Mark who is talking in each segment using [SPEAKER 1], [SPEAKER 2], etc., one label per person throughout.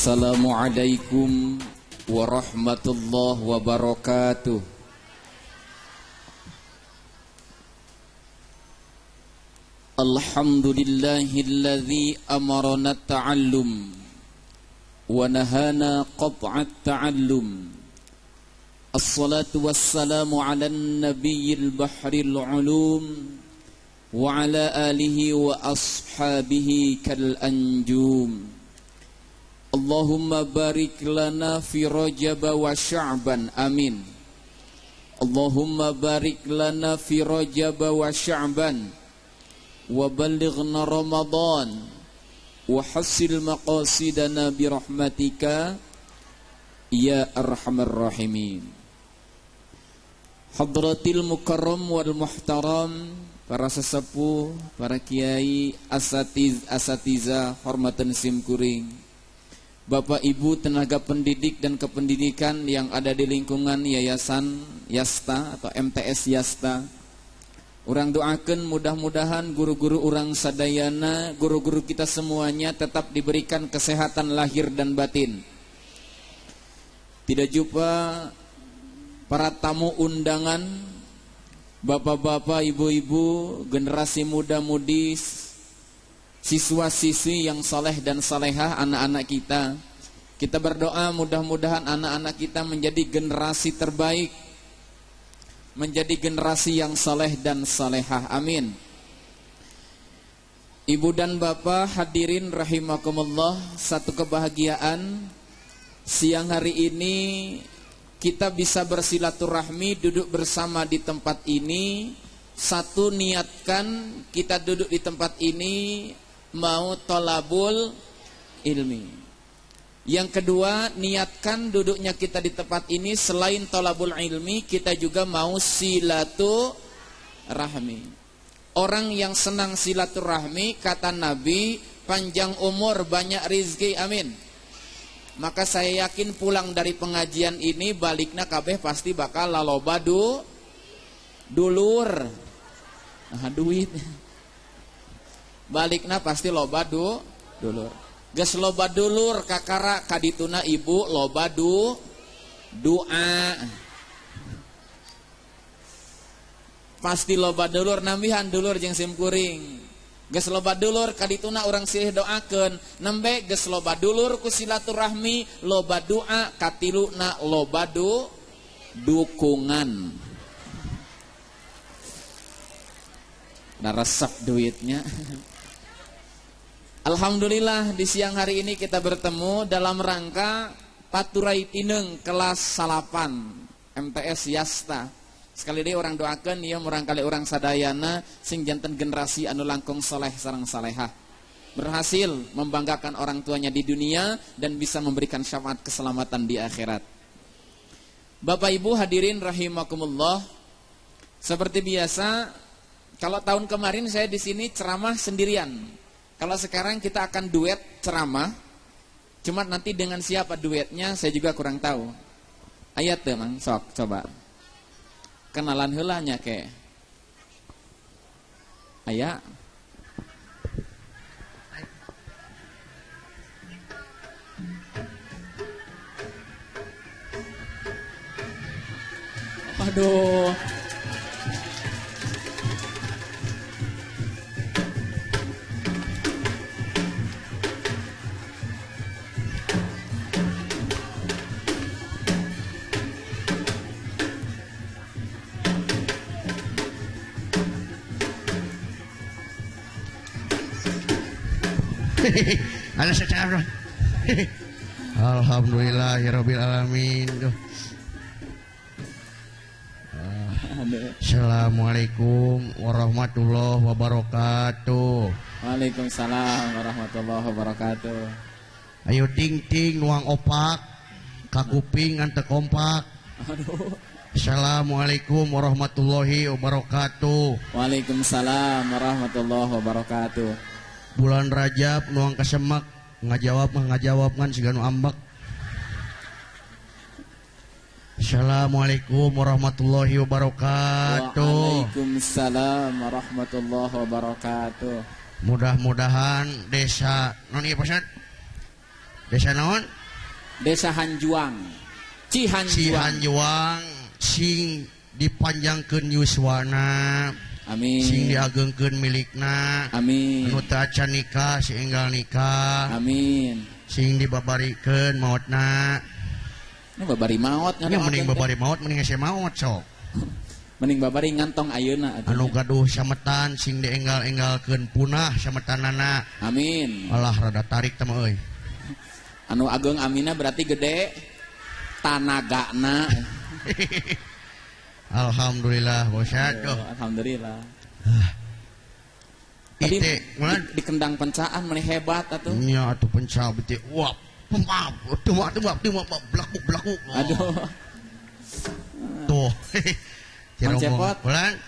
[SPEAKER 1] Assalamualaikum warahmatullahi wabarakatuh. Alhamdulillahilladzi amarana ta'allum wa nahana qat'at ta'allum. Assalatu wassalamu ala nabiyyil bahril ulum wa ala alihi wa ashabihi kal anjum. Allahumma barik lana fi Rajab wa Sya'ban, amin. Allahumma barik lana fi Rajab wa Sya'ban wa balighna Ramadan wa hassil maqasidana bi rahmatika ya arhamar rahimin. Hadratil mukarram wal muhtaram, para sesepuh, para kiai, asatiz, asatiza, hormatan simkuring, Bapak Ibu tenaga pendidik dan kependidikan yang ada di lingkungan Yayasan Yasta atau MTS Yasta. Urang doakan mudah-mudahan guru-guru urang sadayana, guru-guru kita semuanya tetap diberikan kesehatan lahir dan batin. Tidak jumpa para tamu undangan, bapak-bapak, ibu-ibu, generasi muda-mudi, siswa-siswi yang soleh dan salehah, anak-anak kita. Kita berdoa mudah-mudahan anak-anak kita menjadi generasi terbaik, menjadi generasi yang soleh dan salehah, amin. Ibu dan bapak hadirin rahimakumullah, satu kebahagiaan siang hari ini kita bisa bersilaturahmi, duduk bersama di tempat ini. Satu, niatkan kita duduk di tempat ini mau tolabul ilmi. Yang kedua, niatkan duduknya kita di tempat ini selain tolabul ilmi, kita juga mau silaturahmi. Orang yang senang silaturahmi, kata Nabi, panjang umur, banyak rizki, amin. Maka saya yakin pulang dari pengajian ini balikna kabeh pasti bakal laloba dulur. Nah, duit. Balikna pasti loba dulur. Geus loba dulur kakara kadituna ibu loba doa. Pasti loba dulur nambihan dulur jeung simkuring. Geus loba dulur kadituna urang silih doakeun. Nembe geus loba dulur ku silaturahmi, loba doa, katiluna loba dukungan. Nah, resep duitnya. Alhamdulillah di siang hari ini kita bertemu dalam rangka Paturai Tineng kelas salapan MTS Yasta. Sekali deui orang doakeun ieu murang kali urang sadayana sing janten generasi anu langkung soleh sareng salehah, berhasil membanggakan orang tuanya di dunia dan bisa memberikan syafaat keselamatan di akhirat. Bapak Ibu hadirin rahimakumullah, seperti biasa kalau tahun kemarin saya di sini ceramah sendirian. Kalau sekarang kita akan duet ceramah. Cuma nanti dengan siapa duetnya saya juga kurang tahu. Ayat deh mang, sok coba. Kenalan heula nya ke. Aya. Aduh.
[SPEAKER 2] Ada secara. Alhamdulillahirabbil alamin. Assalamualaikum warahmatullahi wabarakatuh.
[SPEAKER 1] Waalaikumsalam warahmatullahi wabarakatuh.
[SPEAKER 2] Ayo ting-ting nuang opak kakuping ngan teu kompak.
[SPEAKER 1] Aduh.
[SPEAKER 2] Assalamualaikum warahmatullahi wabarakatuh.
[SPEAKER 1] Waalaikumsalam warahmatullahi wabarakatuh.
[SPEAKER 2] Bulan Rajab nuang kesemak, ngajawab mah ngajawab ngan siga nu ambek. Assalamualaikum warahmatullahi wabarakatuh.
[SPEAKER 1] Waalaikumsalam warahmatullahi wabarakatuh.
[SPEAKER 2] Mudah-mudahan desa non ieu Pak Ustad? Desa naon?
[SPEAKER 1] Desa Hanjuang. Cihanjuang.
[SPEAKER 2] Cihanjuang sing dipanjangkeun yuswana.
[SPEAKER 1] Amin.
[SPEAKER 2] Sing diagengkeun milikna.
[SPEAKER 1] Amin.
[SPEAKER 2] Anu teu acan nikah sing enggal nikah.
[SPEAKER 1] Amin.
[SPEAKER 2] Sing dibabarikeun maotna.
[SPEAKER 1] Ini babari maot
[SPEAKER 2] nya mending babari maot mending hese maot sok.
[SPEAKER 1] Mending babari ngantong ayeuna atuh.
[SPEAKER 2] Anu gaduh sametan sing dienggal-enggalkeun punah sametanana.
[SPEAKER 1] Amin.
[SPEAKER 2] Alah rada tarik teh mah euy.
[SPEAKER 1] Anu ageng amina berarti gede tanagana.
[SPEAKER 2] Alhamdulillah bosat.
[SPEAKER 1] Alhamdulillah. Tadi di kendang pencaan meni hebat atuh.
[SPEAKER 2] Nya atuh penca beuti wap. Pemap, teu blakuk.
[SPEAKER 1] Aduh.
[SPEAKER 2] Tuh.
[SPEAKER 1] Mang Cepot,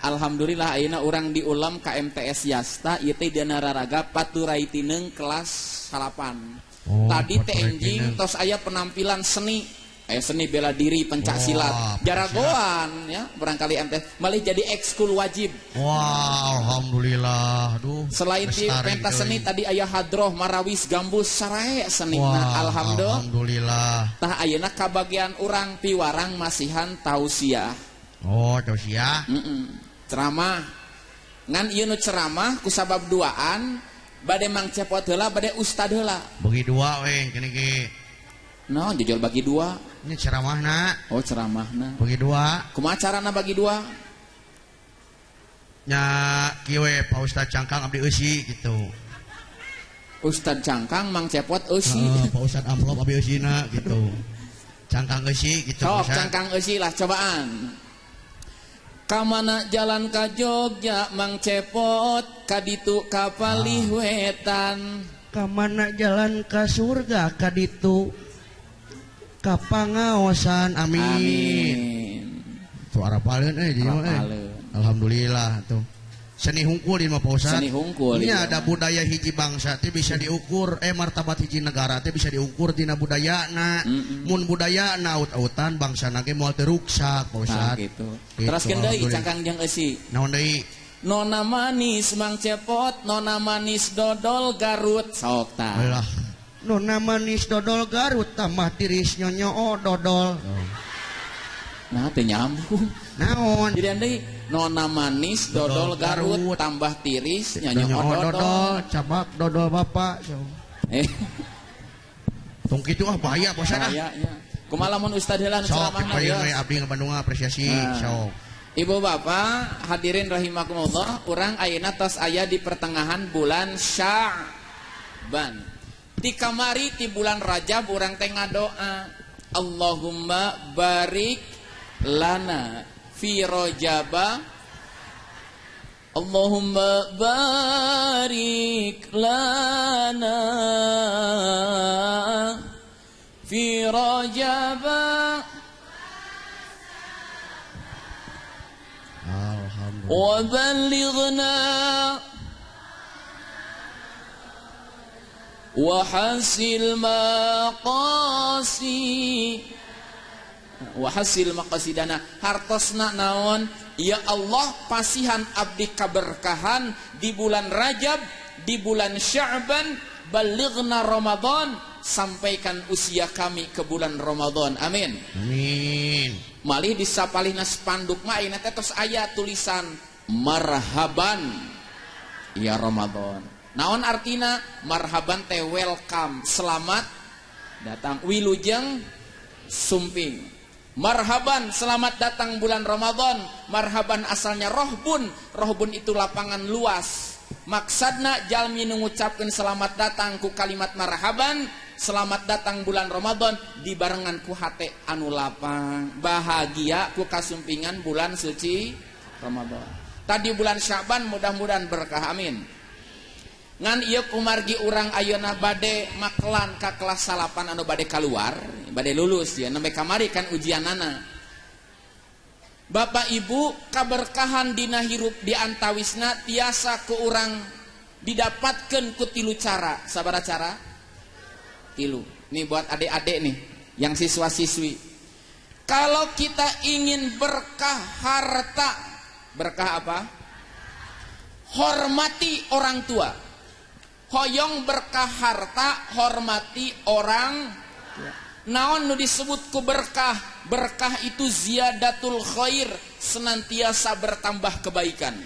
[SPEAKER 1] alhamdulillah ayeuna urang diulam ka MTS Yasta ieu teh dina raraga Paturai Tineng kelas 8.
[SPEAKER 2] Oh,
[SPEAKER 1] tadi teh enjing tos aya penampilan seni, seni bela diri pencak silat, jaragoan ya barangkali MTS malih jadi ekskul wajib.
[SPEAKER 2] Wah, alhamdulillah. Aduh.
[SPEAKER 1] Selain di pentas seni tadi aya hadroh, marawis, gambus, sarae seni. Nah, alhamdulillah. Tah ayeuna kabagian urang piwarang masihan tausiah.
[SPEAKER 2] Oh, tausiah.
[SPEAKER 1] Ceramah. Ngan ieu nu ceramah kusabab duaan bade Mang Cepot heula bade ustad heula.
[SPEAKER 2] Bagi dua we kene ge.
[SPEAKER 1] No, jujur bagi dua.
[SPEAKER 2] Ini ceramahna.
[SPEAKER 1] Oh, ceramahna.
[SPEAKER 2] Bagi dua.
[SPEAKER 1] Kumaha carana bagi dua?
[SPEAKER 2] Nya kieu we Pak Ustad Cangkang abdi eusi gitu.
[SPEAKER 1] Ustad Cangkang Mang Cepot eusi.
[SPEAKER 2] Pak Ustad amplop abdi eusina gitu. Cangkang eusi gitu.
[SPEAKER 1] Sok cangkang eusi lah cobaan. Kamana jalan ka Jogja Mang Cepot kaditu ka palih wetan.
[SPEAKER 2] Kamana jalan ka surga kaditu ka pangaosan. Amin.
[SPEAKER 1] Amin.
[SPEAKER 2] Tuh arapaleun euy jadi mah. Alhamdulillah tuh. Seni hungkul di mah Pak Ustad.
[SPEAKER 1] Seni hungkul.
[SPEAKER 2] Ini ada budaya hiji bangsa teh bisa diukur martabat hiji negara teh bisa diukur tina budayana. Mun budayana aut-autan bangsana ge moal teu ruksak Pak Ustad.
[SPEAKER 1] Nah, gitu. Teraskeun deui cangkang jeung eusi.
[SPEAKER 2] Naon deui?
[SPEAKER 1] Nona manis Mang Cepot, nona manis dodol Garut. Sok tah.
[SPEAKER 2] Alah. Nona manis dodol Garut tambah tiris nyonyo dodol.
[SPEAKER 1] Nah, teu nyambung.
[SPEAKER 2] Naon?
[SPEAKER 1] Jadi deui nona manis dodol Garut tambah tiris nyonyo dodol
[SPEAKER 2] cabak dodol bapak. Tong kitu ah bahaya bosan ah.
[SPEAKER 1] Bahayanya. Kumaha lamun ustad heula nu ceramahna
[SPEAKER 2] ieu. Sok abdi Bandung apresiasi sok.
[SPEAKER 1] Ibu bapak hadirin rahimakumullah, urang ayeuna tos aya di pertengahan bulan Sya'ban. Ti kamari ti bulan Rajab urang teh ngadoa, Allahumma barik lana fi Rajaba, Allahumma barik lana fi Rajaba. Wa ballighna wa hasil maqasi wa hasil maqasidana. Hartosna naon? Ya Allah, pasihan abdi kaberkahan di bulan Rajab, di bulan Sya'ban, balighna Ramadan, sampaikan usia kami ke bulan Ramadan. Amin.
[SPEAKER 2] Amin.
[SPEAKER 1] Malih disapalihna spanduk mah ayeuna teh tos aya tulisan marhaban ya Ramadan. Naon artina? Marhaban teh welcome, selamat datang, wilujeng sumping. Marhaban, selamat datang bulan Ramadan. Marhaban asalnya rohbun. Rohbun itu lapangan luas. Maksudna jalmi nu ngucapkeun selamat datang ku kalimat marhaban, selamat datang bulan Ramadan dibarengan ku hate anu lapang, bahagia ku kasumpingan bulan suci Ramadan. Tadi bulan Sya'ban mudah-mudahan berkah, amin. Ngan ieu kumargi urang ayeuna bade makelan ka kelas 8 anu bade kaluar, bade lulus ya, nembe kamari kan ujianana. Bapak Ibu, kaberkahan dina hirup di antawisna tiasa ku urang didapatkeun ku tilu cara. Sabaraha cara? Tilu. Nih buat adik-adik nih yang siswa-siswi. Kalau kita ingin berkah harta, berkah apa? Hormati orang tua. Hoyong berkah harta, hormati orang. Naon nu disebut ku berkah? Berkah itu ziyadatul khair, senantiasa bertambah kebaikan.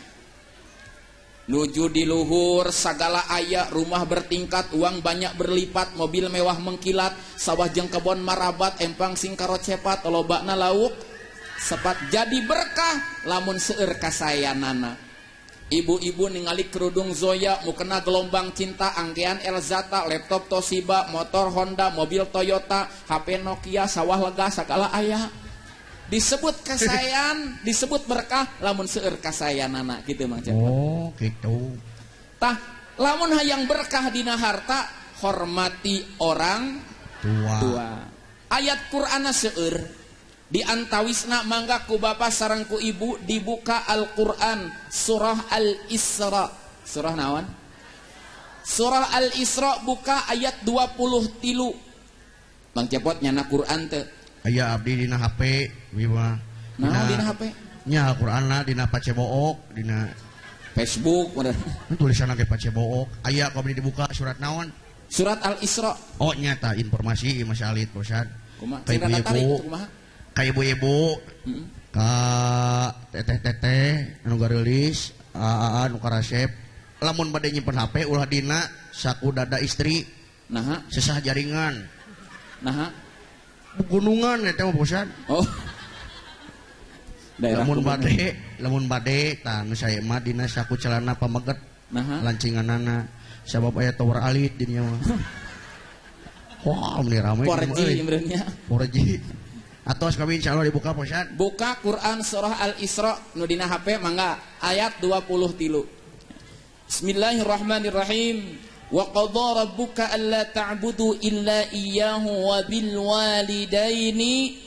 [SPEAKER 1] Nuju di luhur sagala aya, rumah bertingkat, uang banyak berlipat, mobil mewah mengkilat, sawah jeung kebon marabat, empang sing karocepat, lobana lauk sepat. Jadi berkah lamun seueur kasayanana. Ibu-ibu ningali kerudung Zoya, mukena gelombang cinta, angkean Elzata, laptop Toshiba, motor Honda, mobil Toyota, HP Nokia, sawah lega sagala aya. Disebut kasayan, disebut berkah lamun seueur kasayanana gitu Mang Cepot.
[SPEAKER 2] Oh, gitu.
[SPEAKER 1] Tah, lamun hayang berkah dina harta, hormati orang tua. Ayat Qur'anna seueur. Di antawisna mangga ku bapa sareng ku ibu dibuka Al-Qur'an surah Al-Isra. Surah naon? Surah Al-Isra buka ayat 23. Mang Cepot nyana Qur'an teu?
[SPEAKER 2] Aya abdi dina HP wiwa.
[SPEAKER 1] Naon dina HP?
[SPEAKER 2] Nya Al-Qur'anna dina Pacebook, dina
[SPEAKER 1] Facebook
[SPEAKER 2] tulisanna ge Pacebook. Aya ku abdi dibuka surat naon?
[SPEAKER 1] Surat Al-Isra.
[SPEAKER 2] Oh nyata informasi Mas Alit bosan.
[SPEAKER 1] Kumaha? Ibu-ibu.
[SPEAKER 2] Ka ibu-ibu, ka teteh-teteh anu gareulis, aa anu karasep, lamun bade nyimpen HP ulah dina saku dada istri.
[SPEAKER 1] Naha?
[SPEAKER 2] Sesah jaringan.
[SPEAKER 1] Naha?
[SPEAKER 2] Gunungan eta mah bosan.
[SPEAKER 1] Oh. Daerah
[SPEAKER 2] lamun bade tah nu sae mah dina saku celana pameget.
[SPEAKER 1] Naha?
[SPEAKER 2] Lancinganana sabab aya tower alit di dinya mah. Wah, meni rame.
[SPEAKER 1] 4G imreunnya.
[SPEAKER 2] 4G. Atau kami insya Allah dibuka bosan.
[SPEAKER 1] Buka Quran surah Al-Isra nu dina HP mangga ayat 23. Bismillahirrahmanirrahim. Wa qadha rabbuka alla ta'budu illa iyyahu wa bil walidaini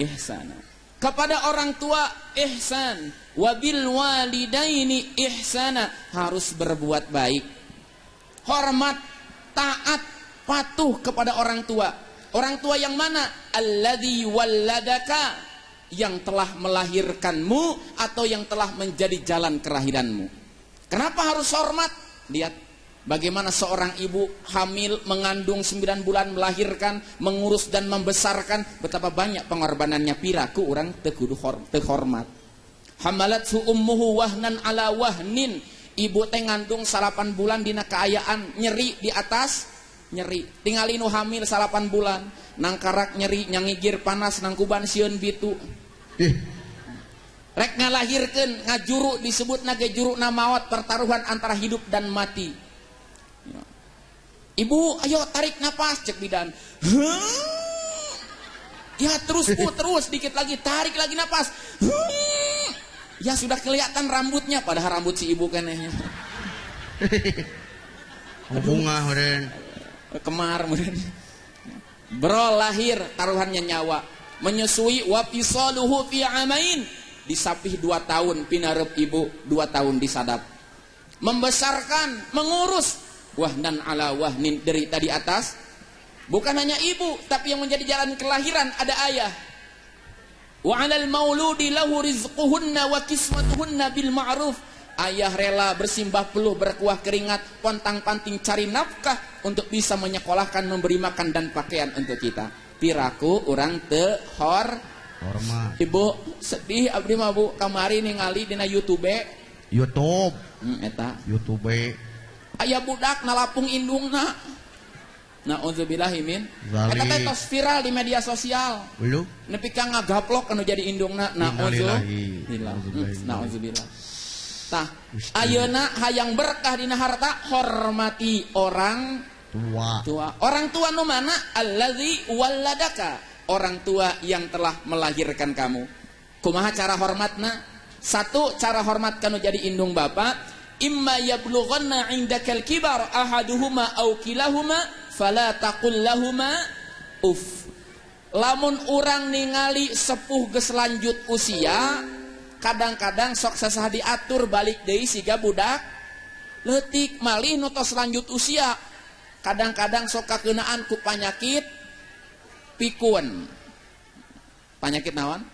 [SPEAKER 1] ihsana. Kepada orang tua ihsan, wa bil walidaini ihsana, harus berbuat baik. Hormat, taat, patuh kepada orang tua. Orang tua yang mana? Alladzi walladaka, yang telah melahirkanmu atau yang telah menjadi jalan kelahiranmu. Kenapa harus hormat? Lihat bagaimana seorang ibu hamil, mengandung 9 bulan, melahirkan, mengurus dan membesarkan, betapa banyak pengorbanannya. Piraku orang teu kudu teu hormat. Hamalathu ummuhu wahnan ala wahnin. Ibu teh ngandung 8 bulan dina kaayaan nyeri di atas nyeri. Tingali nu hamil 8 bulan, nangkarak nyeri, nyangigir panas, nangkuban sieun bitu. Rek ngalahirkeun ngajuru disebutna ge juruna maot, pertaruhan antara hidup dan mati. Ibu, ayo tarik napas, cek bidan. Ya terus bu, terus dikit lagi, tarik lagi napas. Ya sudah kelihatan rambutnya, padahal rambut si ibu kenehnya.
[SPEAKER 2] Bunga meureun.
[SPEAKER 1] Kemar meureun. Bro lahir taruhannya nyawa. Menyusui wa fisaluhu fi amain. Disapih 2 tahun pinarep ibu, 2 tahun disadap. Membesarkan, mengurus, wahnan ala wahnin, derita di atas. Bukan hanya ibu, tapi yang menjadi jalan kelahiran ada ayah. Wa 'alal mauludi lahu rizquhunna wa kiswatuhunna bil ma'ruf. Ayah rela bersimbah peluh, berkuah keringat, pontang-panting cari nafkah untuk bisa menyekolahkan, memberi makan dan pakaian untuk kita. Piraku urang teu hormat. Ibu sedih abdi mah bu, kamari ningali dina YouTube.
[SPEAKER 2] YouTube.
[SPEAKER 1] Eta.
[SPEAKER 2] YouTube.
[SPEAKER 1] Aya budak nalapung indungna. Nauzubillahi min. Eta teh tos viral di media sosial.
[SPEAKER 2] Belum.
[SPEAKER 1] Nepi ka ngagaplok anu jadi indungna. Nauzubillah. Nauzubillah. Tah, ayeuna hayang berkah dina harta, hormati orang
[SPEAKER 2] tua.
[SPEAKER 1] Orang tua nu mana? Allazi walladaka, orang tua yang telah melahirkan kamu. Kumaha cara hormatna? Satu, cara hormat kanu jadi indung bapak, imma yablughanna indakal kibar ahaduhuma aw kilahuma fala taqul lahuma uff. Lamun urang ningali sepuh geus lanjut usia, kadang-kadang sok sasah diatur balik deui siga budak leutik, malih nu tos lanjut usia. Kadang-kadang sok kakeunaan ku panyakit pikun. Panyakit naon?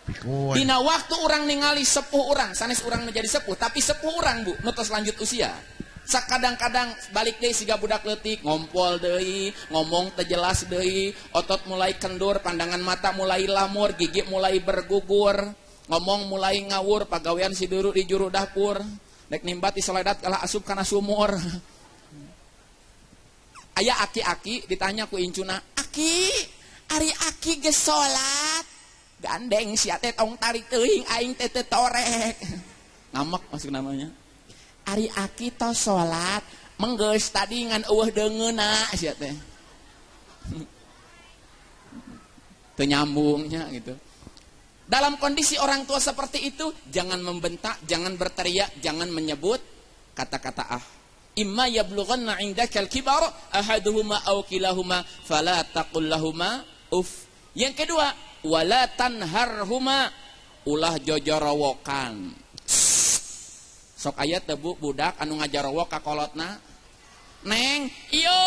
[SPEAKER 2] Pikun.
[SPEAKER 1] Dina waktu urang ningali sepuh urang, sanes urang nu jadi sepuh, tapi sepuh urang bu nu tos lanjut usia. Sakadang-kadang balik deui siga budak leutik, ngompol deui, ngomong teu jelas deui, otot mulai kendur, pandangan mata mulai lamur, gigi mulai bergugur, ngomong mulai ngawur, pagawean si duru di juru dapur, nek nimbat di soledat kalah asup kana sumur. Aya aki-aki ditanya ku incuna, "Aki, ari aki geus salat?" Gandeng sia teh tong tarik teuing aing teh teu torek. Ngamek masuk namanya. Ari aki tos salat, menggeus tadi ngan eueuh deungeuna sia teh. Teu nyambungnya gitu. Dalam kondisi orang tua seperti itu, jangan membentak, jangan berteriak, jangan menyebut kata-kata ah. Imma yablughanna 'indakal kibar ahaduhuma aw kilahuma fala taqul lahuma uff. Yang kedua, wala tanharhuma, ulah jojorowokan. Sok aya teu bu budak anu ngajarowok ka kolotna, neng iyo.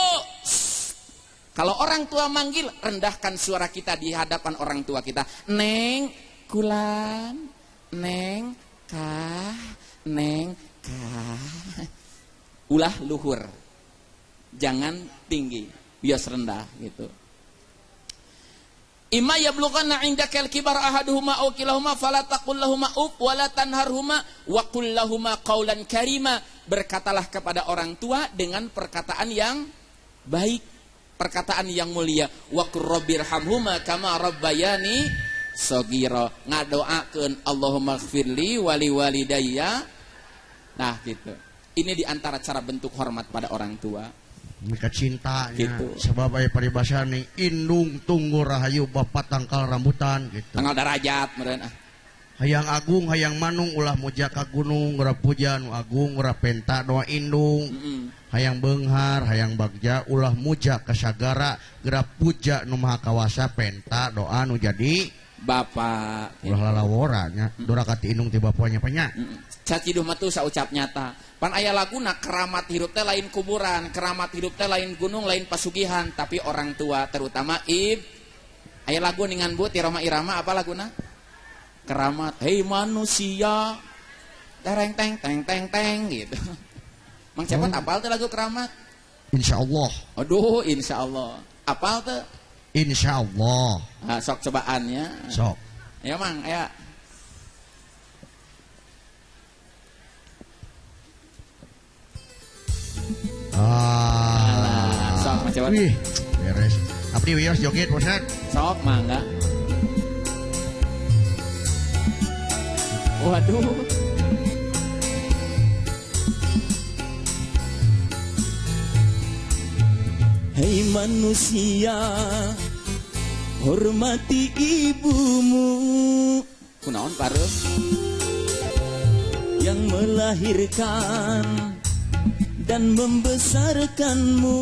[SPEAKER 1] Kalau orang tua manggil, rendahkan suara kita di hadapan orang tua kita. Neng kulan, neng kah, neng kah. Ulah luhur, jangan tinggi, bias rendah gitu. Imma yablughanna 'indakal kibar ahaduhuma aw kilahuma fala taqul lahuma uff wala tanharhuma wa qul lahuma qawlan karima. Berkatalah kepada orang tua dengan perkataan yang baik, perkataan yang mulia. Wa qur rabbirhamhuma kama rabbayani shaghira. Ngadoakeun Allahumma ighfirli wa liwalidayya. Nah gitu. Ini diantara cara bentuk hormat pada orang tua.
[SPEAKER 2] Mereka cintanya
[SPEAKER 1] gitu.
[SPEAKER 2] Sebab aya paribasa nih indung tunggu rahayu bapak tangkal rambutan gitu.
[SPEAKER 1] Tangkal darajat meureun ah.
[SPEAKER 2] Hayang agung hayang manung ulah muja ka gunung ora puja nu agung ora penta doa indung. Hayang beunghar hayang bagja ulah muja ka sagara geura puja nu maha kawasa penta doa nu jadi
[SPEAKER 1] bapak.
[SPEAKER 2] Ulah lalawora nya dora ka ti indung ti bapaknya nya.
[SPEAKER 1] Caciduh mah tuh saucap nyata. Pan aya laguna keramat hirup teh lain kuburan, keramat hirup teh lain gunung, lain pasugihan, tapi orang tua terutama ib. Aya lagu ningan bu ti Roma Irama apa laguna? Keramat, hei manusia, tereng teng teng teng teng gitu. Mang Cepot apal teh lagu keramat?
[SPEAKER 2] Insya Allah.
[SPEAKER 1] Aduh, insya Allah. Apal teh?
[SPEAKER 2] Insya Allah.
[SPEAKER 1] Nah, sok cobaannya.
[SPEAKER 2] Sok.
[SPEAKER 1] Ya mang, ya.
[SPEAKER 2] Ah,
[SPEAKER 1] sok Mang Cepot.
[SPEAKER 2] Wih, beres. Abdi wios joget Ustaz.
[SPEAKER 1] Sok mangga. Waduh.
[SPEAKER 3] Hei manusia, hormati ibumu.
[SPEAKER 1] Kunaon pareuh?
[SPEAKER 3] Yang melahirkan dan membesarkanmu,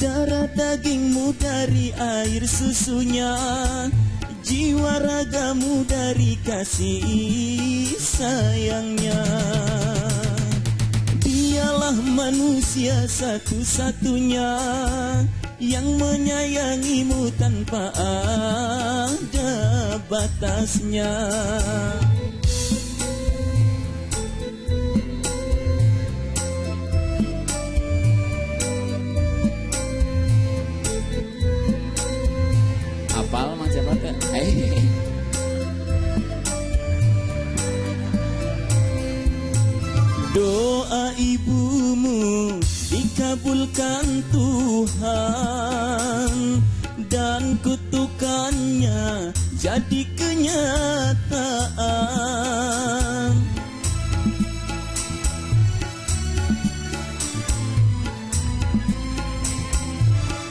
[SPEAKER 3] darah dagingmu dari air susunya, jiwa ragamu dari kasih sayangnya. Dialah manusia satu-satunya yang menyayangimu tanpa ada batasnya.
[SPEAKER 1] Apal Mang Cepot teh?
[SPEAKER 3] Doa ibumu dikabulkan Tuhan, dan kutukannya jadi kenyataan.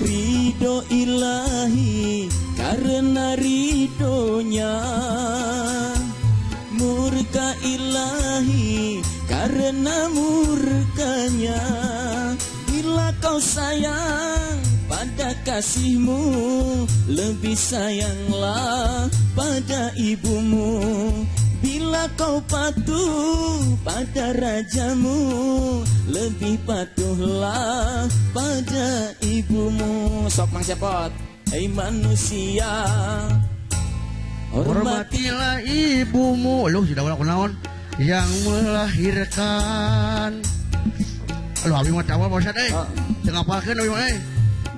[SPEAKER 3] Ridho ilahi karena ridhonya, murka ilahi karena murkanya. Bila kau sayang pada kasihmu, lebih sayanglah pada ibumu. Bila kau patuh pada rajamu, lebih patuhlah pada ibumu.
[SPEAKER 1] Sok Mang Cepot.
[SPEAKER 3] Hei manusia,
[SPEAKER 2] hormatilah ibumu. Lu sudah ulah kunaon yang melahirkan Aduh abi mah tawa Pak Ustad euy. Teu ngapalkeun abi mah euy.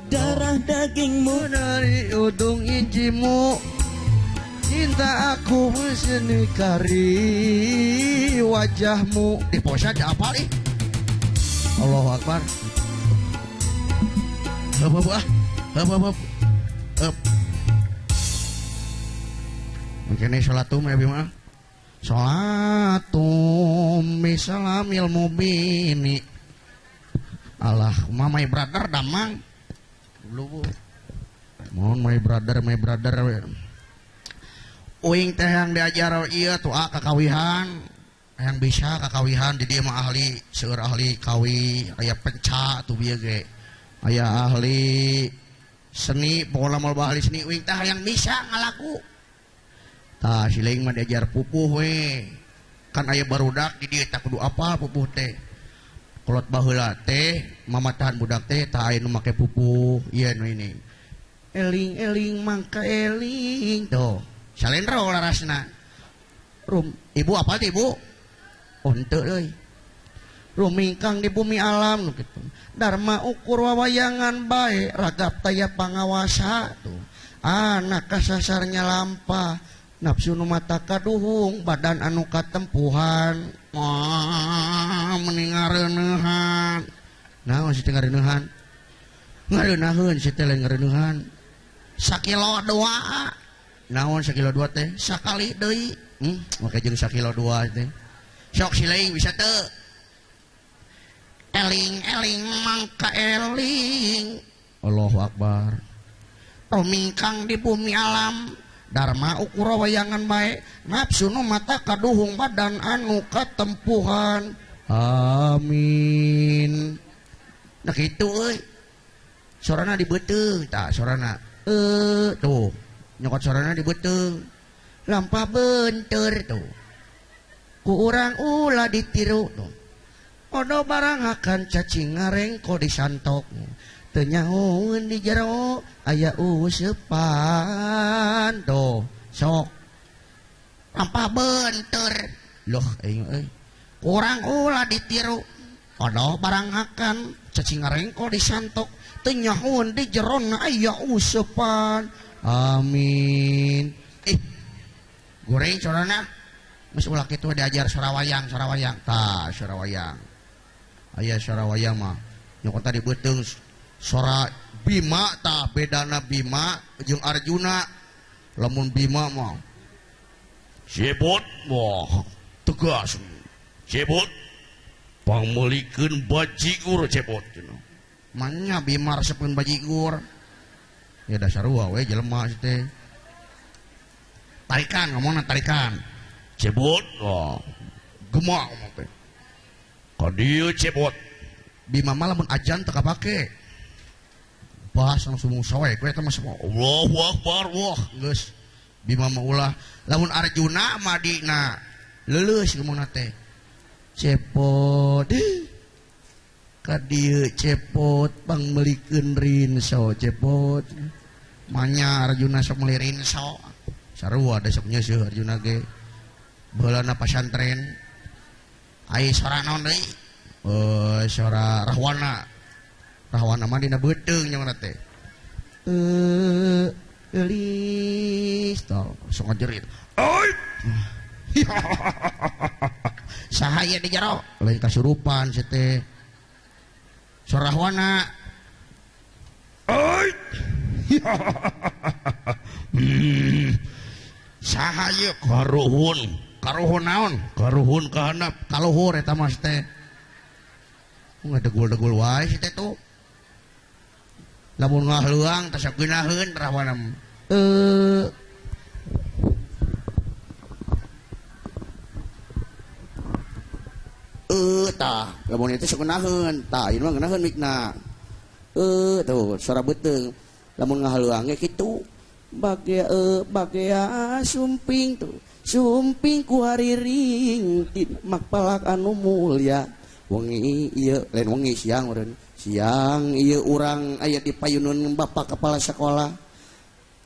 [SPEAKER 3] Darah dagingmu
[SPEAKER 2] dari ujung injimu, cinta aku menikari wajahmu. Di Pak Ustad apal ih. Allahu Akbar. Heup heup ah. Heup heup heup. Mungkin sholatum ya Bima. Sholatum misalamil mubini. Alah, mah my brother damang. Lu mohon my brother uing teh yang diajar ieu tuh ah kakawihan. Yang bisa kakawihan di dieu mah ahli, seueur ahli kawi, aya penca tuh bieu ge. Aya ahli seni, pokona mah ahli seni uing teh yang bisa ngalaku. Tah si leung mah diajar pupuh we. Kan aya barudak di dieu tah kudu apa pupuh teh. Kolot baheula teh mamatahan budak teh tah aya nu make pupuh ieu nu ini. Eling-eling mangka eling tuh. Salendro larasna. Rum, ibu apa teh ibu? Oh henteu euy. Rumingkang di bumi alam nu kitu. Dharma ukur wawayangan bae ragap taya pangawasa tuh. Anak kasasarnya lampah. Nafsu nu mata kaduhung badan anu katempuhan. Wah meni ngareuneuhan. Naon si teh ngareuneuhan? Ngareuneuheun si teh lain ngareuneuhan. Sakilo dua. Naon sakilo dua teh? Sakali deui. Make jeung sakilo dua teh. Sok si leung bisa teu. Eling-eling mangka eling. Allahu Akbar. Rumingkang di bumi alam. Dharma ukura wayangan bae nafsu nu mata kaduhung badan anu katempuhan. Amin. Nah kitu euy. Sorana dibeuteung tah sorana. Tuh nyokot sorana dibeuteung. Lampah beunteur tuh. Ku urang ulah ditiru tuh. Odo barang akan cacing ngarengko disantok. Teu nyahoeun di jero aya usepan tuh sok lampah beunteur loh aing euy kurang ulah ditiru odo barang akan cacing ngarengko disantok teu nyahoeun di jero aya usepan. Amin. Ih goreng sorana geus ulah kitu diajar sora wayang tah sora wayang aya sora wayang mah nyokot tadi beuteung sora Bima tah bedana Bima jeung Arjuna. Lamun Bima mah cebot wah tegas cebot pangmeulikeun bajigur cebot cenah manya Bima resepeun bajigur ya dasar we jelema si teh tarikan ngomongna tarikan cebot wah gemak ngomong teh ka dieu cebot Bima mah lamun ajan teu kapake bahas langsung soek we eta mah semua Allahu Akbar wah geus Bima mah ulah. Lamun Arjuna mah dina leuleus ngomongna teh cepot ka dieu cepot pangmeulikeun rinso cepot manya Arjuna sok meuli rinso sarua da sok nyeuseuh Arjuna ge baheulana pasantren ai sora naon deui sora Rahwana. Rahwana mah dina beuteung nyawana teh. Eulis tah sok ngajerit. Oi. Saha ieu di jero? Lain kasurupan si teh. Sora Rahwana. Oi. Saha ieu karuhun? Karuhun naon? Karuhun ka handap, kaluhur eta mah si teh. Ngadegul-degul wae si teh tuh. Lamun ngahleuang teh sok geunaheun Rahwana. Tah lamun itu sok geunaheun tah ieu mah geunaheun mikna. Tuh suara beuteung. Lamun ngahleuang ge kitu. Bagea bagea sumping tuh. Sumping ku hariring makpalak anu mulya. Wengi ieu lain wengi siang urang. Siang ieu urang aya di payunun bapak kepala sekolah.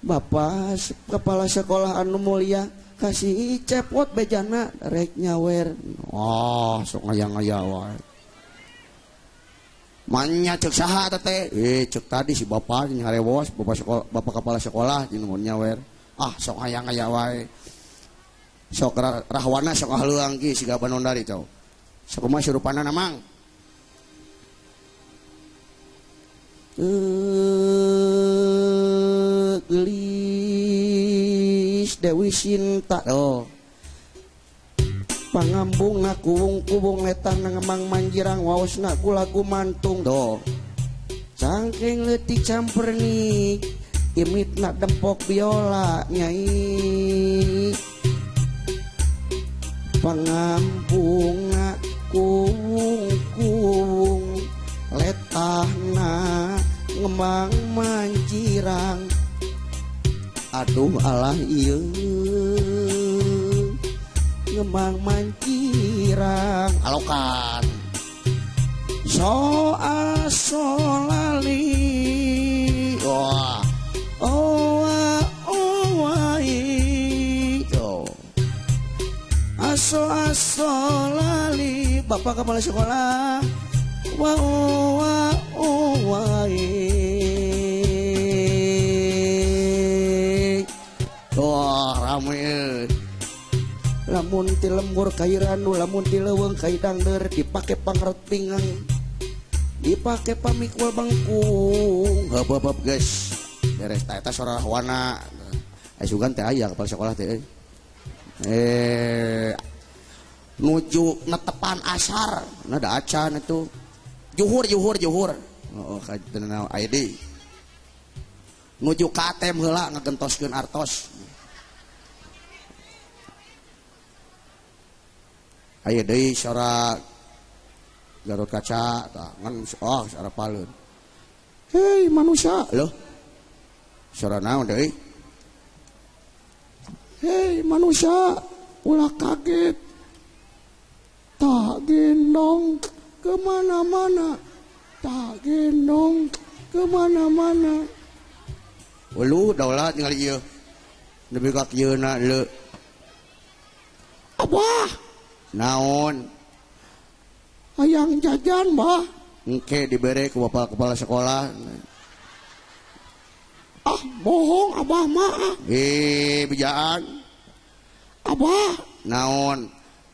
[SPEAKER 2] Bapak kepala sekolah anu mulia kasih cepot bejana rek nyawer. Oh, sok ngaya-ngaya wae. Manya cek saha teh? Cek tadi si bapak nyarewos, bapak sekolah, bapak kepala sekolah jeung mun nyawer. Ah, sok hayang aya wae. Sok rahwana sok haluang ki siga banondari tau. Sok kumaha surupana mang? Gelis Dewi Sinta oh. Pangambung na kuwung-kuwung letang ngemang manjirang waosna ku lagu mantung do. Cangkeng leutik campernik imitna dempok biola nyai. Pangambung na kuwung-kuwung letahna ngemang manjirang. Aduh alah ieu ngemang mancirang alokan soal solali wah owa owai oh aso aso lali bapak kepala sekolah wa owa owai wah rame. Lamun ti lembur kai randu, lamun ti leuweung kai dangdeur, dipake pangret pinggang, dipake pamikul bengkung. Heup guys. Beres ta eta sora rahwana. Aya sugan teh aya kepala sekolah teh. Nuju netepan asar, nah da acan itu. Juhur. Heeh, ka teu aya deui. Nuju ka ATM heula ngagentoskeun artos. Aya deui sora Garut Kaca tah ngan oh sora paleun. Hei manusia loh. Sora naon deui? Hei manusia ulah kaget. Tak gendong kemana-mana. Tak gendong kemana-mana. Ulu daulat ningali ieu. Nepi ka kieuna leu. Abah naon hayang jajan bah engke dibere ku bapak kepala sekolah. Ah bohong abah mah. Bejaan abah naon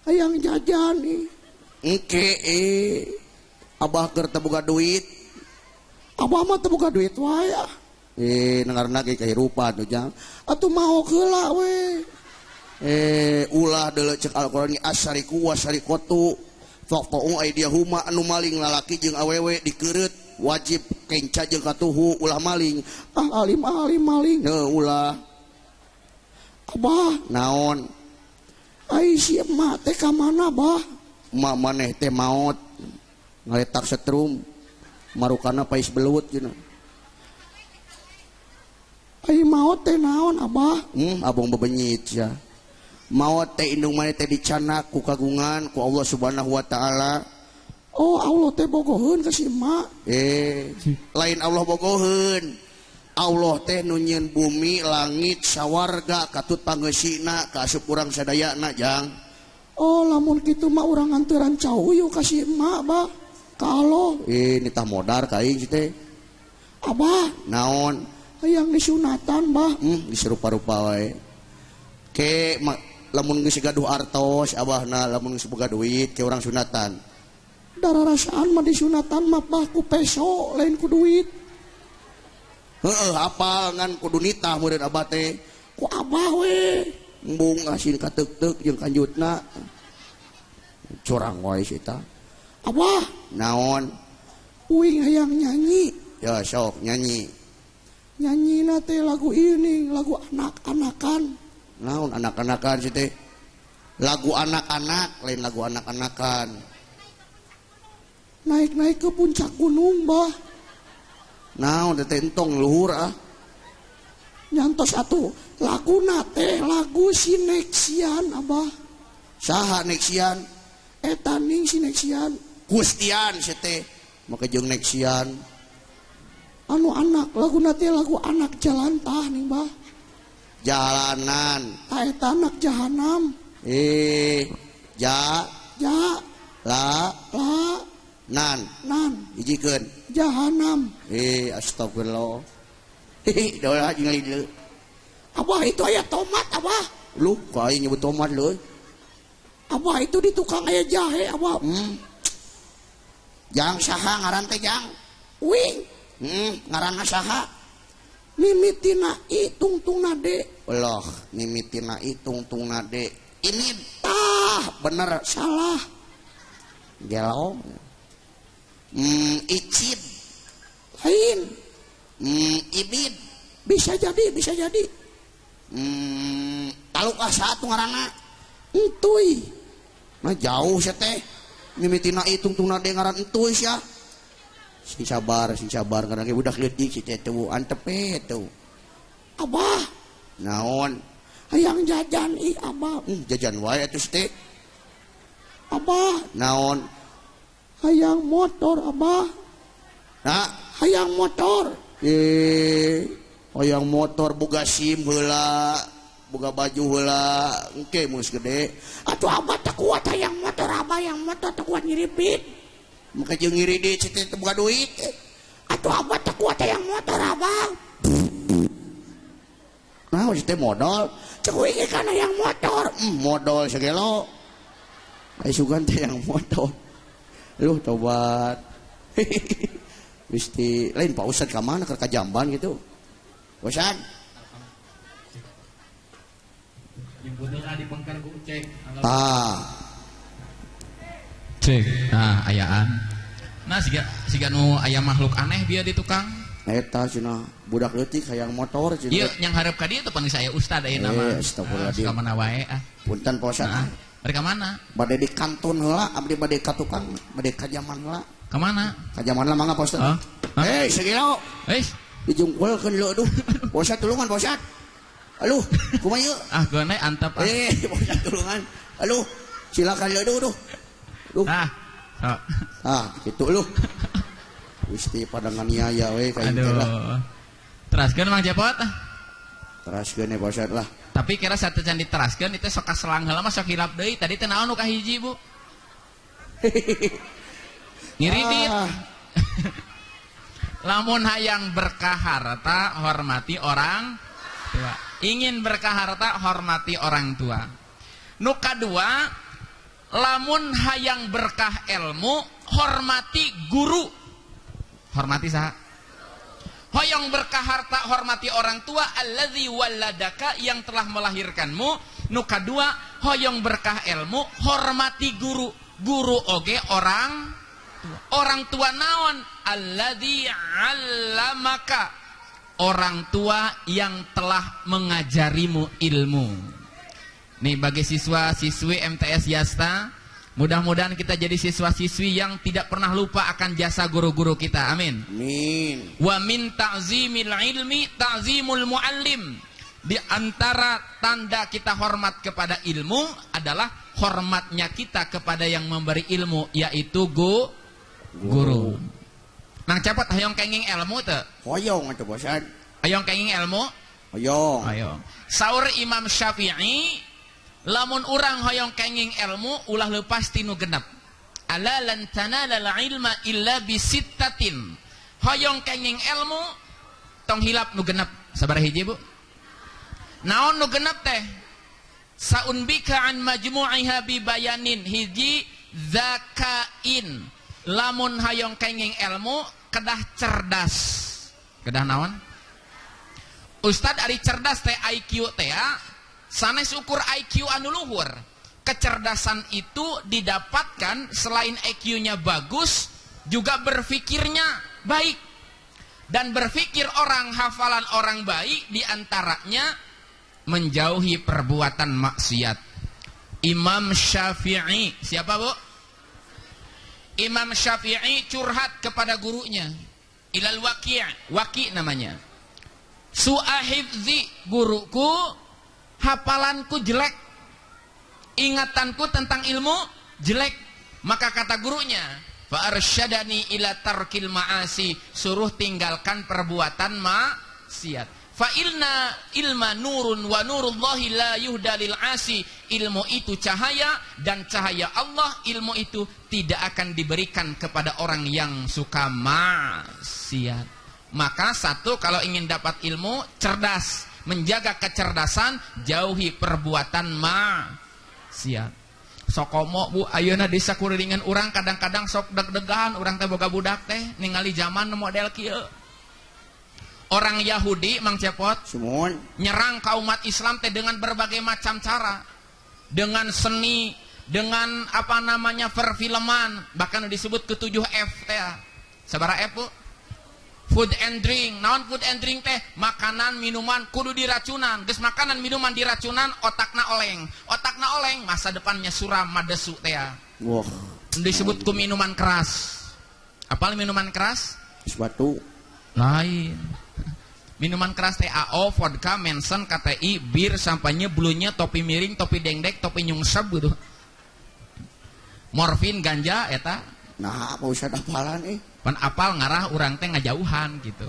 [SPEAKER 2] hayang jajan nih engke abah keur teu boga duit. Abah mah teu boga duit wae ah. Nengarna ge kahirupan tuh jang atuh maok heula we. Ulah deuleu cek Al-Qur'an asariku wasariqatu faqta'u aydiyahuma anu maling lalaki jeung awewe dikeureut wajib kenca jeung katuhu ulah maling. Ah alim alim maling heuh ulah. Abah naon ai si emak teh ka mana bah? Emak maneh teh maot ngaletak setrum marukana pais belut cenah. Ai maot teh naon abah? Abong bebenyit sia. Maot teh indung maneh teh dicanak ku kagungan ku Allah Subhanahu wa taala. Oh Allah teh bogoheun ka si emak. Lain Allah bogoheun. Allah teh nu nyieun bumi, langit, sawarga katut pangeusina ka asup urang sadayana jang. Oh lamun kitu mah urang nganteran cau yeuh ka si emak bah. Ka Allah. Nitah modar ka aing si teh. Abah naon? Hayang disunatan bah. Geus rupa-rupa wae. Ke lamun geus gaduh artos abahna lamun geus boga duit ke urang sunatan. Dararasaan mah disunatan mah bah ku peso lain ku duit. Heeh apal ngan kudu nitah meureun abah teh. Ku abah we. Embung asin kateuk-teuk jeung kanjutna. Curang wae si eta. Abah naon? Uing hayang nyanyi. Ya sok nyanyi. Nyanyina teh lagu ini, lagu anak-anakan. Naon anak-anakan sih teh? Lagu anak-anak, lain lagu anak-anakan. Naik-naik ke puncak gunung bah. Naon teh entong luhur ah. Nyantos atuh lagu teh lagu si Nexian abah. Saha Nexian? Eta ning si Nexian. Gustian si teh make jeung Nexian. Anu anak lagu teh lagu anak jalantah ning bah. Jalanan. Ta eta anak jahanam. Ja ja la la Nan. Nan. Hijikeun. Jahanam. Eh, astagfirullah. Hehe, dolah jeung leuleuk. Abah itu aya tomat, abah. Lu ka aing nyebut tomat leuy. Abah itu di tukang aya jahe, abah. Jang saha ngaran teh jang? Wing. Ngaranna saha? Mimitina i tungtungna de. Allah, mimitina i tungtungna de. Ini tah bener salah. Gelo. Icid. Lain. Ibid. Bisa jadi, bisa jadi. Talukah satu ngaranna? Entuy. Nah jauh sia teh. Mimitina i tungtungna de ngaran entuy sia. Sing sabar karena ge budak leutik si teh teu antep teu. Abah, naon? Hayang jajan ih abah. Jajan wae atuh si teh. Abah, naon? Hayang motor abah. Nah, hayang motor. Hayang motor boga SIM heula, boga baju heula, engke mun gede. Atuh abah teu kuat hayang motor, abah yang motor teu kuat nyiripit. Maka jeung ngiri di situ teu boga duit. Atuh abah teu kuat hayang motor abah. Nah, si teh modal. Cek we ge kana hayang motor. Modal segelo. Ai sugan teh hayang motor. Luh tobat. Gusti, lain Pak Ustad ka mana keur ka jamban gitu. Ustad. Ah.
[SPEAKER 1] Cek. Nah, ayaan. Nah, siga nu aya makhluk aneh bieu di tukang.
[SPEAKER 2] Eta cenah budak leutik hayang motor cenah.
[SPEAKER 1] Ieu yang hareup ka dieu teh pan saya ustad ayeuna mah.
[SPEAKER 2] Astagfirullahaladzim.
[SPEAKER 1] Ka mana wae ah.
[SPEAKER 2] Punten Pak Ustad.
[SPEAKER 1] Nah, bari ka mana?
[SPEAKER 2] Bade di kantun heula, abdi bade ka tukang, bade ka jaman heula.
[SPEAKER 1] Ka mana?
[SPEAKER 2] Ka jaman heula mangga Pak Ustad.
[SPEAKER 1] Hah?
[SPEAKER 2] Hei, segelo.
[SPEAKER 1] Hei.
[SPEAKER 2] Dijungkulkeun leuh aduh. Pak Ustad tulungan Pak Ustad. Aduh, kumaha ieu?
[SPEAKER 1] Ah, geuna antep ah.
[SPEAKER 2] Pak Ustad tulungan. Aduh, silakan leuh aduh. Duh.
[SPEAKER 1] Ah. So.
[SPEAKER 2] Ah, gitu lu. Gusti pada nganiaya we ka ieu lah.
[SPEAKER 1] Teraskeun Mang Cepot ah.
[SPEAKER 2] Teraskeun we Pak Ustad lah.
[SPEAKER 1] Tapi kira satu can diteraskeun itu sok kaselang heula mah sok hilap deui. Tadi teh naon nu kahiji, Bu? Ngiridit.
[SPEAKER 2] Ah.
[SPEAKER 1] Lamun hayang berkah harta hormati orang tua. Ingin berkah harta hormati orang tua. Nu kadua, lamun hayang berkah ilmu hormati guru. Hormati saha? Hoyong berkah harta hormati orang tua, allazi waladaka yang telah melahirkanmu. Nu kadua, hoyong berkah ilmu hormati guru. Guru oge orang tua. Orang tua naon? Allazi 'allamaka, orang tua yang telah mengajarimu ilmu. Nih bagi siswa-siswi MTS Yasta, mudah-mudahan kita jadi siswa-siswi yang tidak pernah lupa akan jasa guru-guru kita. Amin.
[SPEAKER 2] Amin.
[SPEAKER 1] Wa min ta'zimil ilmi ta'zimul muallim. Di antara tanda kita hormat kepada ilmu adalah hormatnya kita kepada yang memberi ilmu, yaitu guru. Nang cepot hoyong kenging ilmu teu?
[SPEAKER 2] Hoyong atuh bosan.
[SPEAKER 1] Hoyong kenging ilmu?
[SPEAKER 2] Hoyong.
[SPEAKER 1] Hoyong. Saur Imam Syafi'i, lamun urang hoyong kenging ilmu ulah lepas tinu genep. Ala lan tanalal ilma illa bisittatin. Hoyong kenging ilmu tong hilap nu genep. Sabaraha hiji, Bu? Naon nu genep teh? Saunbika an majmu'iha bi bayanin. Hiji zakain. Lamun hoyong kenging ilmu kedah cerdas. Kedah naon? Ustad ari cerdas teh IQ teh ya. Sanes ukur IQ anu luhur. Kecerdasan itu didapatkan selain IQ-nya bagus, juga berfikirnya baik. Dan berfikir orang, hafalan orang baik diantaranya menjauhi perbuatan maksiat. Imam Syafi'i, siapa Bu? Imam Syafi'i curhat kepada gurunya, Ilal Waqi', Waqi' namanya. Su'ahifzi, guruku, hafalanku jelek, ingatanku tentang ilmu jelek. Maka kata gurunya, fa arsyadani ila tarkil ma'asi, suruh tinggalkan perbuatan maksiat. Fa ilna ilma nurun wa nurullahi la yuhda lil asi. Ilmu itu cahaya dan cahaya Allah ilmu itu tidak akan diberikan kepada orang yang suka maksiat. Maka satu, kalau ingin dapat ilmu, cerdas, menjaga kecerdasan, jauhi perbuatan maksiat. Sokomo bu, ayeuna di sakurilingan urang kadang-kadang sok deg-degan urang teh boga budak teh ningali zaman model kieu. Orang Yahudi Mang Cepot nyerang kaum umat Islam teh dengan berbagai macam cara, dengan seni, dengan apa namanya perfilman, bahkan disebut ketujuh F teh. Sabaraha F bu? Food and drink. Naon food and drink teh? Makanan, minuman kudu diracunan. Geus makanan minuman diracunan, otakna oleng. Otakna oleng, masa depannya suram madesu teh.
[SPEAKER 2] Wah.
[SPEAKER 1] Disebut ku minuman keras. Apal minuman keras?
[SPEAKER 2] Batu.
[SPEAKER 1] Lain. Minuman keras teh AO, vodka, Manson, KTI, bir, sampahnya, blunya, topi miring, topi dengdek, topi nyungsep gitu. Morfin, ganja eta.
[SPEAKER 2] Nah, apa usah apalan eh?
[SPEAKER 1] Pan apal ngarah urang teh ngajauhan gitu.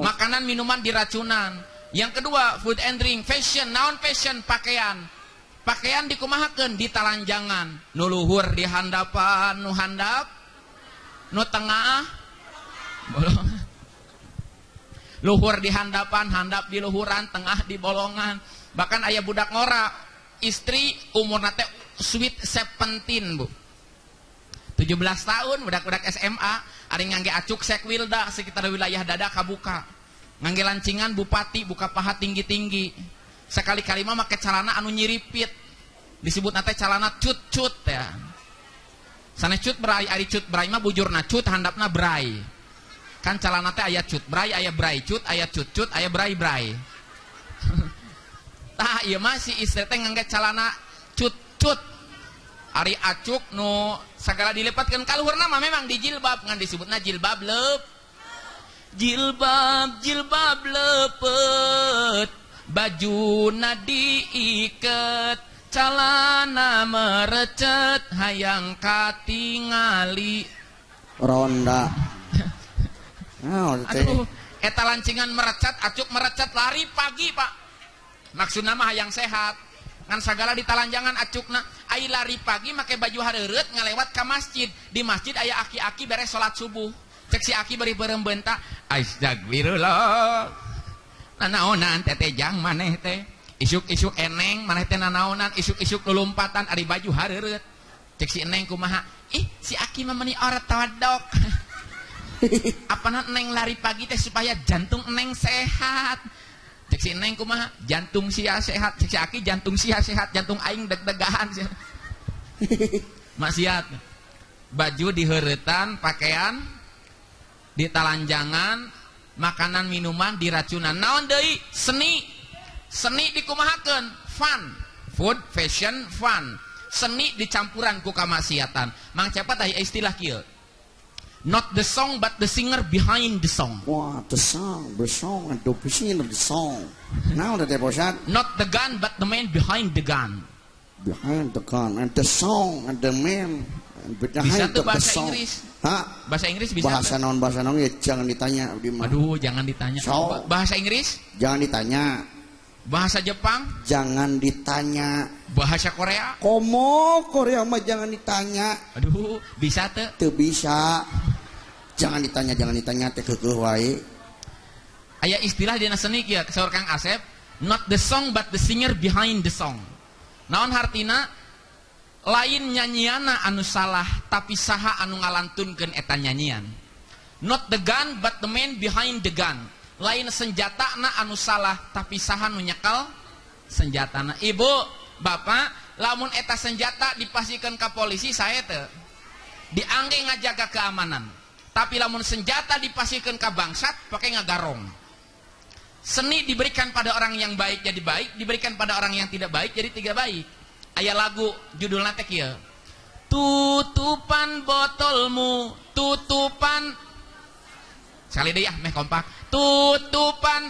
[SPEAKER 1] Makanan minuman diracunan. Yang kedua, food and drink, fashion. Naon fashion? Pakaian. Pakaian dikumahakeun ditalanjangan. Nu luhur di handapan, nu handap, nu tengah, bolongan. Luhur di handapan, handap di luhuran, tengah di bolongan. Bahkan aya budak ngora, istri umurna teh sweet 17, Bu. 17 tahun budak-budak SMA ari ngangge acuk sekwilda sekitar wilayah dada kabuka, ngangge lancingan bupati buka paha tinggi-tinggi, sekali-kali mah make calana anu nyiripit, disebut nate calana cut-cut ya. Sanes cut brai, ari cut brai mah bujurna cut handapna brai. Kan calana teh aya cut brai, aya brai cut, aya cut-cut, aya brai-brai. Tah ieu mah si istri teh ngangge calana cut-cut. Ari acuk nu sagala dilipatkeun ka luhurna mah memang di jilbab, ngan disebutna jilbab leup. Jilbab jilbab lepet, bajuna diiket, calana merecet, hayang katingali
[SPEAKER 2] ronda.
[SPEAKER 1] Aduh, eta lancingan merecet, acuk merecet, lari pagi pak. Maksudna mah hayang sehat. Ngan sagala ditalanjangan acukna, ai lari pagi make baju hareureut ngalewat ka masjid. Di masjid aya aki-aki beres salat subuh. Cek si aki bari beureum beunta, astagfirullah. Nanaonan teteh jang maneh teh. Isuk-isuk eneng maneh teh nanaonan, isuk-isuk lulumpatan ari baju hareureut. Cek si eneng kumaha? Ih, si aki mah meuni ortodok. Apana eneng lari pagi teh supaya jantung eneng sehat. Cek si neng kumaha, jantung sia sehat, cek si aki jantung sia sehat, jantung aing deg-degan sia. Maksiat. Baju diheuretan, pakaian ditalanjangan, makanan minuman diracunan. Naon deui? Seni. Seni dikumahakeun? Fun. Food, fashion, fun. Seni dicampuran ku kamaksiatan. Mang Cepat aya istilah kieu. Not the song but the singer behind the song.
[SPEAKER 2] Wah, the song, and the singer the song. Now the Ustad.
[SPEAKER 1] Not the gun but the man behind the gun.
[SPEAKER 2] Behind the gun and the song and the man and behind
[SPEAKER 1] bisa tuh
[SPEAKER 2] the
[SPEAKER 1] bahasa
[SPEAKER 2] song.
[SPEAKER 1] Inggris.
[SPEAKER 2] Hah?
[SPEAKER 1] Bahasa Inggris bisa.
[SPEAKER 2] Bahasa naon ya jangan ditanya.
[SPEAKER 1] Aduh, jangan ditanya.
[SPEAKER 2] So,
[SPEAKER 1] bahasa Inggris?
[SPEAKER 2] Jangan ditanya.
[SPEAKER 1] Bahasa Jepang?
[SPEAKER 2] Jangan ditanya.
[SPEAKER 1] Bahasa Korea?
[SPEAKER 2] Komo Korea mah jangan ditanya.
[SPEAKER 1] Aduh, bisa teu?
[SPEAKER 2] Teu bisa. Jangan ditanya teh keukeuh wae.
[SPEAKER 1] Aya istilah dina seni kieu saur Kang Asep, not the song but the singer behind the song. Naon hartina? Lain nyanyiana anu salah, tapi saha anu ngalantunkeun eta nyanyian. Not the gun but the man behind the gun. Lain senjatana anu salah, tapi saha nu nyekel senjatana. Ibu, bapak, lamun eta senjata dipasihkeun ka polisi sae teu. Diangge ngajaga keamanan. Tapi lamun senjata dipasihkeun ka bangsat pake ngagarong. Seni diberikan pada orang yang baik jadi baik, diberikan pada orang yang tidak baik jadi tidak baik. Aya lagu judulna teh kieu. Tutupan botolmu, tutupan. Sekali deui ah meh kompak. Tutupan.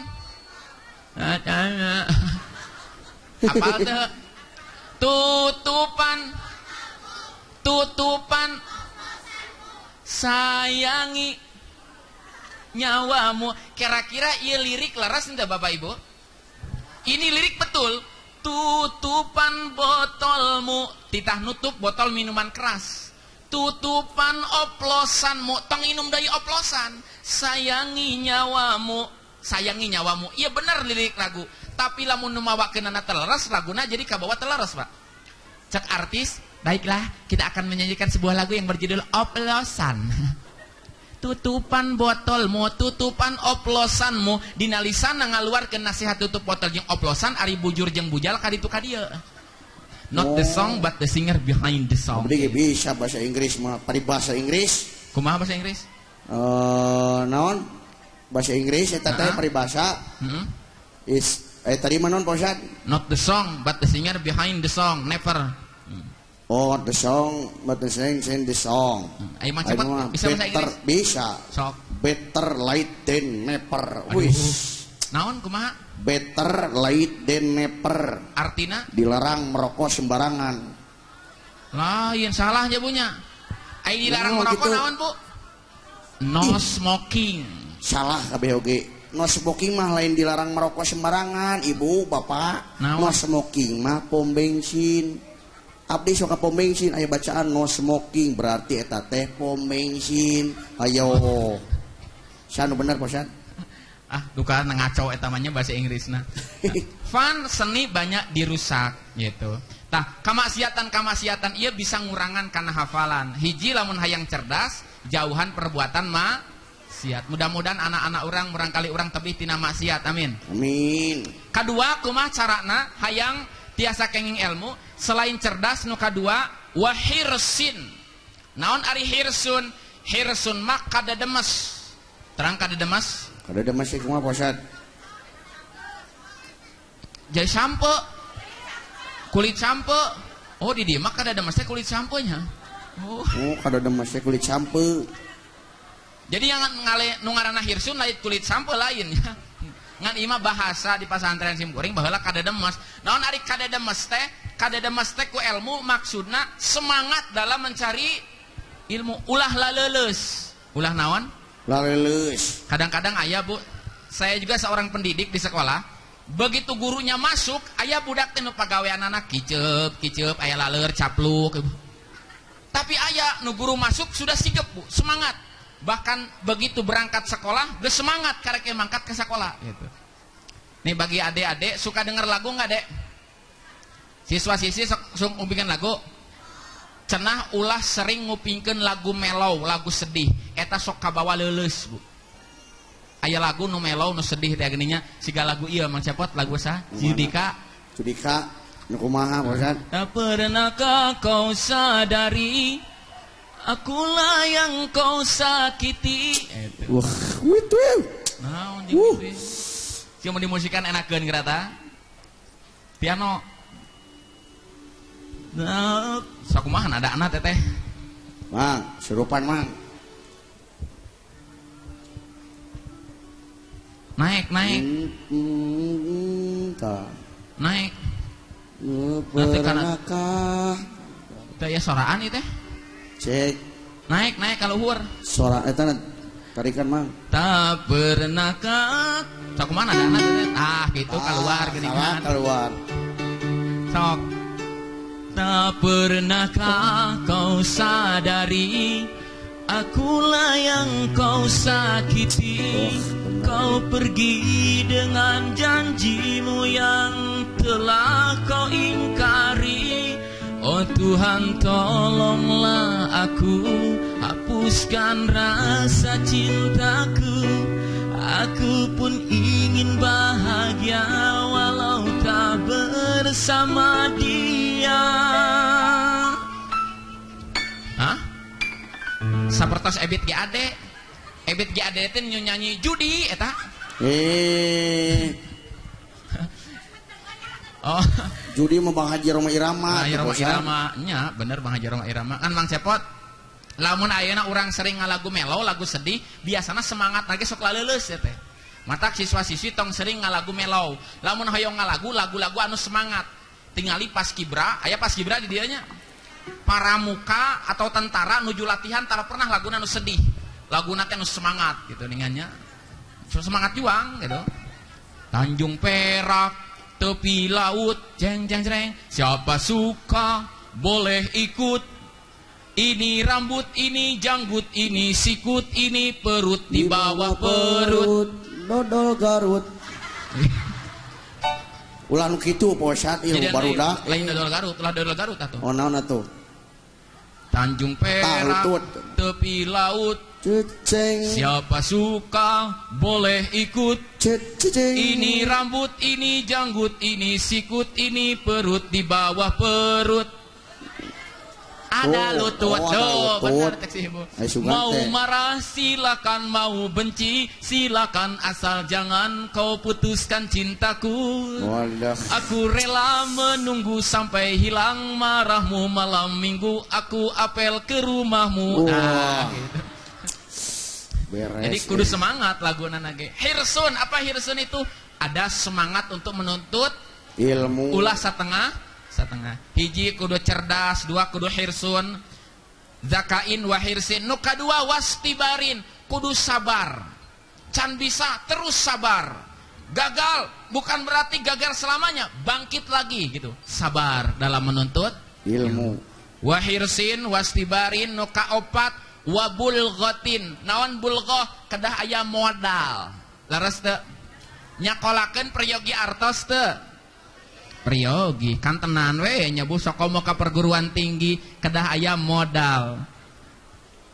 [SPEAKER 1] Apal teu? Tutupan. Tutupan. Sayangi. nyawamu. Kira-kira ieu lirik leres henteu Bapak Ibu? Ini lirik betul. Tutupan botolmu, titah nutup botol minuman keras. Tutupan oplosanmu, tong inum deui oplosan. Sayangi nyawamu, sayangi nyawamu. Iya bener lirik lagu. Tapi lamun nu mawakeunana teleres laguna jadi kabawa teleres, Pak. Cek artis, baiklah kita akan menyanyikan sebuah lagu yang berjudul Oplosan. Tutupan botolmu, tutupan oplosanmu, dina lisanna ngaluarkeun nasihat tutup botol jeung oplosan ari bujur jeung bujal kaditu ka dieu. Not the song but the singer behind the song.
[SPEAKER 2] Abdi bisa bahasa Inggris mah, paribasa Inggris.
[SPEAKER 1] Kumaha bahasa Inggris?
[SPEAKER 2] Naon? Bahasa Inggris eta teh paribasa. Is tadi mah naon Pak Ustad?
[SPEAKER 1] Not the song but the singer behind the song, never.
[SPEAKER 2] Oh, the song, but the sing the song.
[SPEAKER 1] Ayo mah cepat, bisa bahasa Inggris?
[SPEAKER 2] Bisa.
[SPEAKER 1] Sok.
[SPEAKER 2] Better late than never. Wis.
[SPEAKER 1] Naon kumaha?
[SPEAKER 2] Better late than never.
[SPEAKER 1] Artina?
[SPEAKER 2] Dilarang merokok sembarangan.
[SPEAKER 1] Lain salahnya punya. Ayo dilarang merokok gitu. Naon, Bu? No smoking.
[SPEAKER 2] Salah kabeh oge. No smoking mah lain dilarang merokok sembarangan, Ibu, Bapak.
[SPEAKER 1] Naon?
[SPEAKER 2] No smoking mah pom bensin. Abdi sok ka pom bensin aya bacaan no smoking berarti eta teh pom bensin. Ayo. Sanu bener Pak Ustad?
[SPEAKER 1] Ah, duka ngaco eta mah nya bahasa Inggrisna. Fun seni banyak dirusak gitu. Tah, kamaksiatan-kamaksiatan ieu bisa ngurangan kana hafalan. Hiji lamun hayang cerdas, jauhan perbuatan maksiat. Mudah-mudahan anak-anak urang murangkali urang tebih tina maksiat. Amin.
[SPEAKER 2] Amin.
[SPEAKER 1] Kadua kumaha carana hayang tiasa kenging ilmu selain cerdas nu kadua wahirsin. Naon ari hirsun? Hirsun mah kadademes. Terang kadademes?
[SPEAKER 2] Kadademes sih kumaha Pak Ustad?
[SPEAKER 1] Jadi sampe. Kulit sampe. Oh di dieu mah kadademes teh kulit sampenya.
[SPEAKER 2] Oh, kadademes teh kulit sampe.
[SPEAKER 1] Jadi yang ngale nu ngaranna hirsun lain kulit sampe lain ya. Ngan ima bahasa di pasantren simkuring baheula kadademes. Naon ari kadademes teh? Kadademes teh ku ilmu maksudna semangat dalam mencari ilmu, ulah laleuleus. Ulah naon?
[SPEAKER 2] Laleuleus.
[SPEAKER 1] Kadang-kadang aya Bu, saya juga seorang pendidik di sekolah, begitu gurunya masuk, aya budak teh nu pagaweanana kiceup, kiceup, aya laleur capluk. Tapi aya nu guru masuk sudah sigep Bu, semangat. Bahkan begitu berangkat sekolah, geus semangat karek mangkat ke sekolah gitu. Nih bagi adik-adik suka denger lagu nggak, Dek? Siswa-siswi sok ngupingkeun lagu. Cenah ulah sering ngupingkeun lagu mellow, lagu sedih. Eta sok kabawa leuleus, Bu. Aya lagu nu mellow, nu sedih teh geuning nya, siga lagu ieu Mang Cepot, lagu saha? Judika.
[SPEAKER 2] Judika nu kumaha, Pak Ustad?
[SPEAKER 1] Tak pernahkah kau sadari akulah yang kau sakiti.
[SPEAKER 2] Wah, wit.
[SPEAKER 1] Naon jeung kitu. Sia mun dimusikan enakeun gerata. Piano. Nah, sakumaha nadana teteh?
[SPEAKER 2] Mang, serupan Mang.
[SPEAKER 1] Naik, naik. Naik. Nanti kana teh ya soraan ieu teh.
[SPEAKER 2] Cek.
[SPEAKER 1] Naik, naik ka luhur.
[SPEAKER 2] Sora eta tarikan Mang.
[SPEAKER 1] Tak pernahkah sok mana dana teh? Ah, gitu keluar geuningan.
[SPEAKER 2] Keluar.
[SPEAKER 1] Sok. Tak pernahkah kau sadari akulah yang kau sakiti. Kau pergi dengan janjimu yang telah kau ingkari. Oh Tuhan tolonglah aku, hapuskan rasa cintaku. Aku pun ingin bahagia walau tak bersama dia. Hah? Sapertos Ebit G Ade. Ebit G Ade teh nyanyi judi eta. Oh,
[SPEAKER 2] judi mah Bang Haji Rhoma Irama.
[SPEAKER 1] Nah, Rhoma Irama nya bener Bang Haji Rhoma Irama. Kan Mang Cepot, lamun ayeuna urang sering ngalagu melo, lagu sedih, biasana semangat lagi sok laleuleus ya teh. Matak siswa-siswi tong sering ngalagu melo. Lamun hoyong ngalagu lagu-lagu anu semangat. Tingali paskibra, aya paskibra di dieu nya. Paramuka atau tentara nuju latihan tara pernah laguna anu sedih. Laguna teh anu semangat gitu ningannya. Semangat juang gitu. Tanjung Perak tepi laut jeng jeng jeng. Siapa suka boleh ikut. Ini rambut, ini janggut, ini sikut, ini perut di bawah perut.
[SPEAKER 2] Dodol Garut. Ulah nu kitu Pak Ustad ieu barudak.
[SPEAKER 1] Lain dodol Garut, ulah dodol Garut atuh.
[SPEAKER 2] Oh naon atuh?
[SPEAKER 1] Tanjung Perak tepi laut.
[SPEAKER 2] Ceceng.
[SPEAKER 1] Siapa suka boleh ikut.
[SPEAKER 2] Ceceng.
[SPEAKER 1] Ini rambut, ini janggut, ini sikut, ini perut di bawah perut. Ada lutut. Oh, benar teks ibu. Mau marah silakan, mau benci silakan, asal jangan kau putuskan cintaku.
[SPEAKER 2] Wadah.
[SPEAKER 1] Aku rela menunggu sampai hilang marahmu, malam minggu aku apel ke rumahmu. Nah, gitu.
[SPEAKER 2] Beres,
[SPEAKER 1] jadi kudu semangat lagu nana ge. Hirsun, apa hirsun itu? Ada semangat untuk menuntut
[SPEAKER 2] ilmu.
[SPEAKER 1] Ulah setengah setengah. Hiji kudu cerdas, dua kudu hirsun, zakain wa hirsin. Nu kadua wastibarin, kudu sabar. Can bisa terus sabar. Gagal bukan berarti gagal selamanya, bangkit lagi gitu. Sabar dalam menuntut
[SPEAKER 2] ilmu.
[SPEAKER 1] Wa hirsin wastibarin nu kaopat wa bulghatin. Naon bulghah? Kedah aya modal. Leres teu? Nyakolakeun peryogi artos teu? Priyogi kan tenan we nya bu sok komo ka perguruan tinggi kedah aya modal.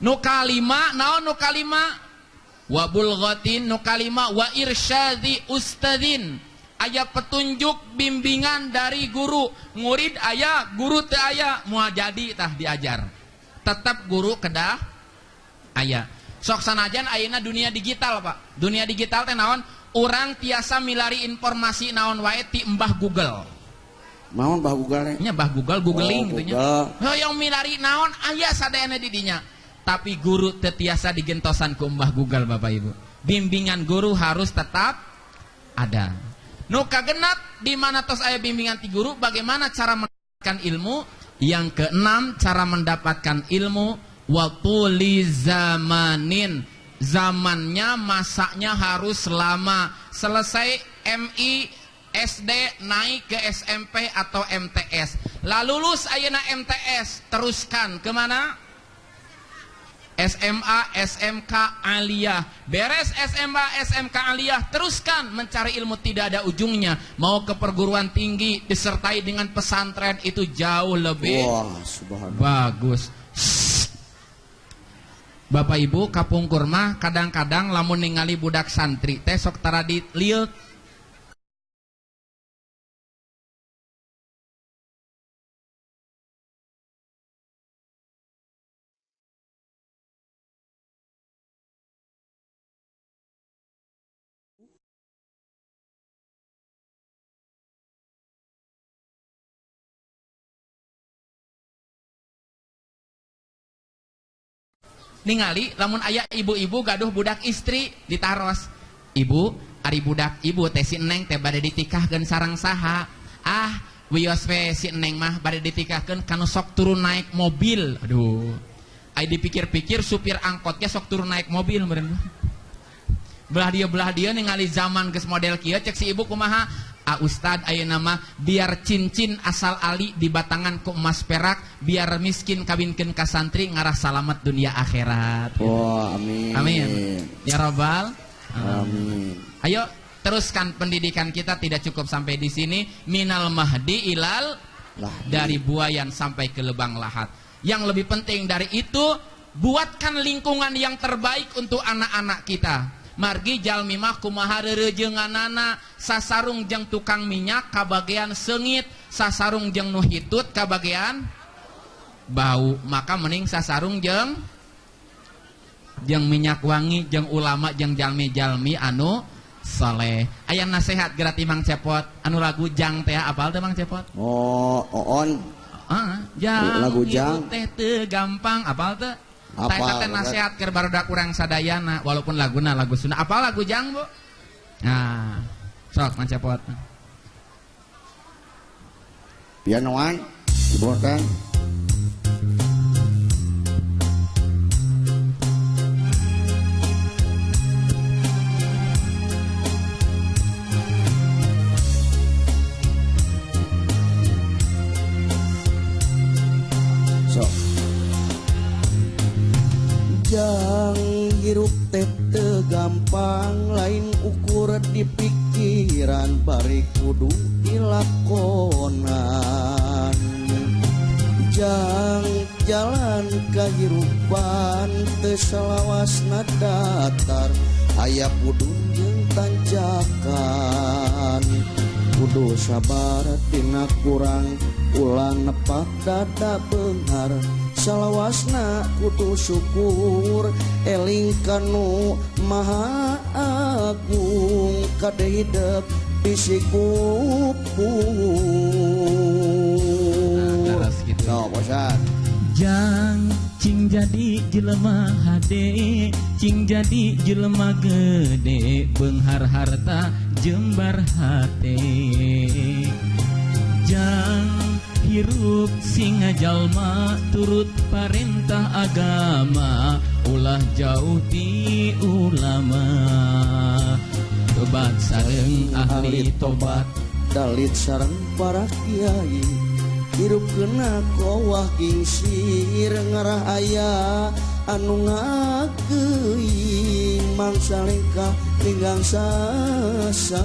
[SPEAKER 1] Nu kalima naon nu kalima? Wa bulghatin. Nu kalima wa irsyadi ustadin. Aya petunjuk bimbingan dari guru. Murid aya, guru teu aya, moal jadi tah diajar. Tetap guru kedah aya. Sok sanajan ayeuna dunia digital, Pak. Dunia digital teh naon? Urang tiasa milari informasi naon wae ti Mbah Google.
[SPEAKER 2] Naon Mbah Google nya?
[SPEAKER 1] Nya Mbah Google googling gitu nya. Hoyong milari naon aya sadayana di dinya. Tapi guru teu tiasa digentosan ku Mbah Google, Bapak Ibu. Bimbingan guru harus tetap ada. Nu kagenap di mana tos aya bimbingan ti guru, bagaimana cara mendapatkan ilmu? Yang keenam, cara mendapatkan ilmu wa tuli zamanin. Zamannya, masaknya harus lama. Selesai MI, SD, naik ke SMP atau MTS. Lalu lulus ayeuna MTS, teruskan kemana? SMA, SMK, aliyah. Beres SMA, SMK, aliyah, teruskan mencari ilmu, tidak ada ujungnya. Mau ke perguruan tinggi disertai dengan pesantren itu jauh lebih.
[SPEAKER 2] Wah, subhanallah.
[SPEAKER 1] Bagus. Bapak Ibu kapungkur mah kadang-kadang lamun ningali budak santri teh sok taradi lieu. Ningali lamun aya ibu-ibu gaduh budak istri ditaros, ibu ari budak ibu teh si neng teh bade ditikahkeun sareng saha? Ah wios we si neng mah bade ditikahkeun kanu sok turun naik mobil. Aduh, ai dipikir-pikir supir angkotnya sok turun naik mobil meureun. Belah dia ningali zaman geus model kieu cek si ibu kumaha? Ah ustad ayeuna mah biar cincin asal ali di batangan ku emas perak, biar miskin kawinkeun ka santri ngarah salamet dunia akhirat.
[SPEAKER 2] Oh, amin.
[SPEAKER 1] Amin. Ya robbal
[SPEAKER 2] amin.
[SPEAKER 1] Ayo teruskan pendidikan kita, tidak cukup sampai di sini. Minal mahdi ilal lahdi, dari buayan sampai ke lubang lahat. Yang lebih penting dari itu, buatkan lingkungan yang terbaik untuk anak-anak kita. Margi jalmi mah kumaha reureujeunganana, sasarung jeung tukang minyak kabagean seungit, sasarung jeung nu hitut kabagean bau. Maka mending sasarung jeung minyak wangi, jeung ulama, jeung jalmi-jalmi anu soleh. Aya nasehat geura ti Mang Cepot anu lagu jang teh apal teh Mang Cepot?
[SPEAKER 2] Oh, oon.
[SPEAKER 1] Heeh, jang
[SPEAKER 2] lagu jang
[SPEAKER 1] teh teu gampang apal teu? Apal teh nasihat keur barudak urang sadayana walaupun laguna lagu Sunda. Apa lagu jang, Bu? Nah, sok Mang Cepot.
[SPEAKER 2] Pianoan dibawakan.
[SPEAKER 3] Jang hirup teh teu gampang lain ukur di pikiran bari kudu dilakonan. Jang jalan kahirupan teu salawasna datar aya pudun jeung tanjakan. Kudu sabar tina kurang ulah nepak dada beunghar salawasna kudu syukur eling kanu maha agung kade hidep bisi kupur. No, bosan.
[SPEAKER 4] Jang cing jadi jelema hade, cing jadi jelema gede, beunghar harta jembar hate. Jang hirup singa jalma turut parentah agama, ulah jauh ti ulama. Tobat sareng ahli tobat,
[SPEAKER 3] dalit sareng para kiai. Hirup kena kowah gingsir ngarah aya anu ngakeuing mangsa lengkah linggang sasar.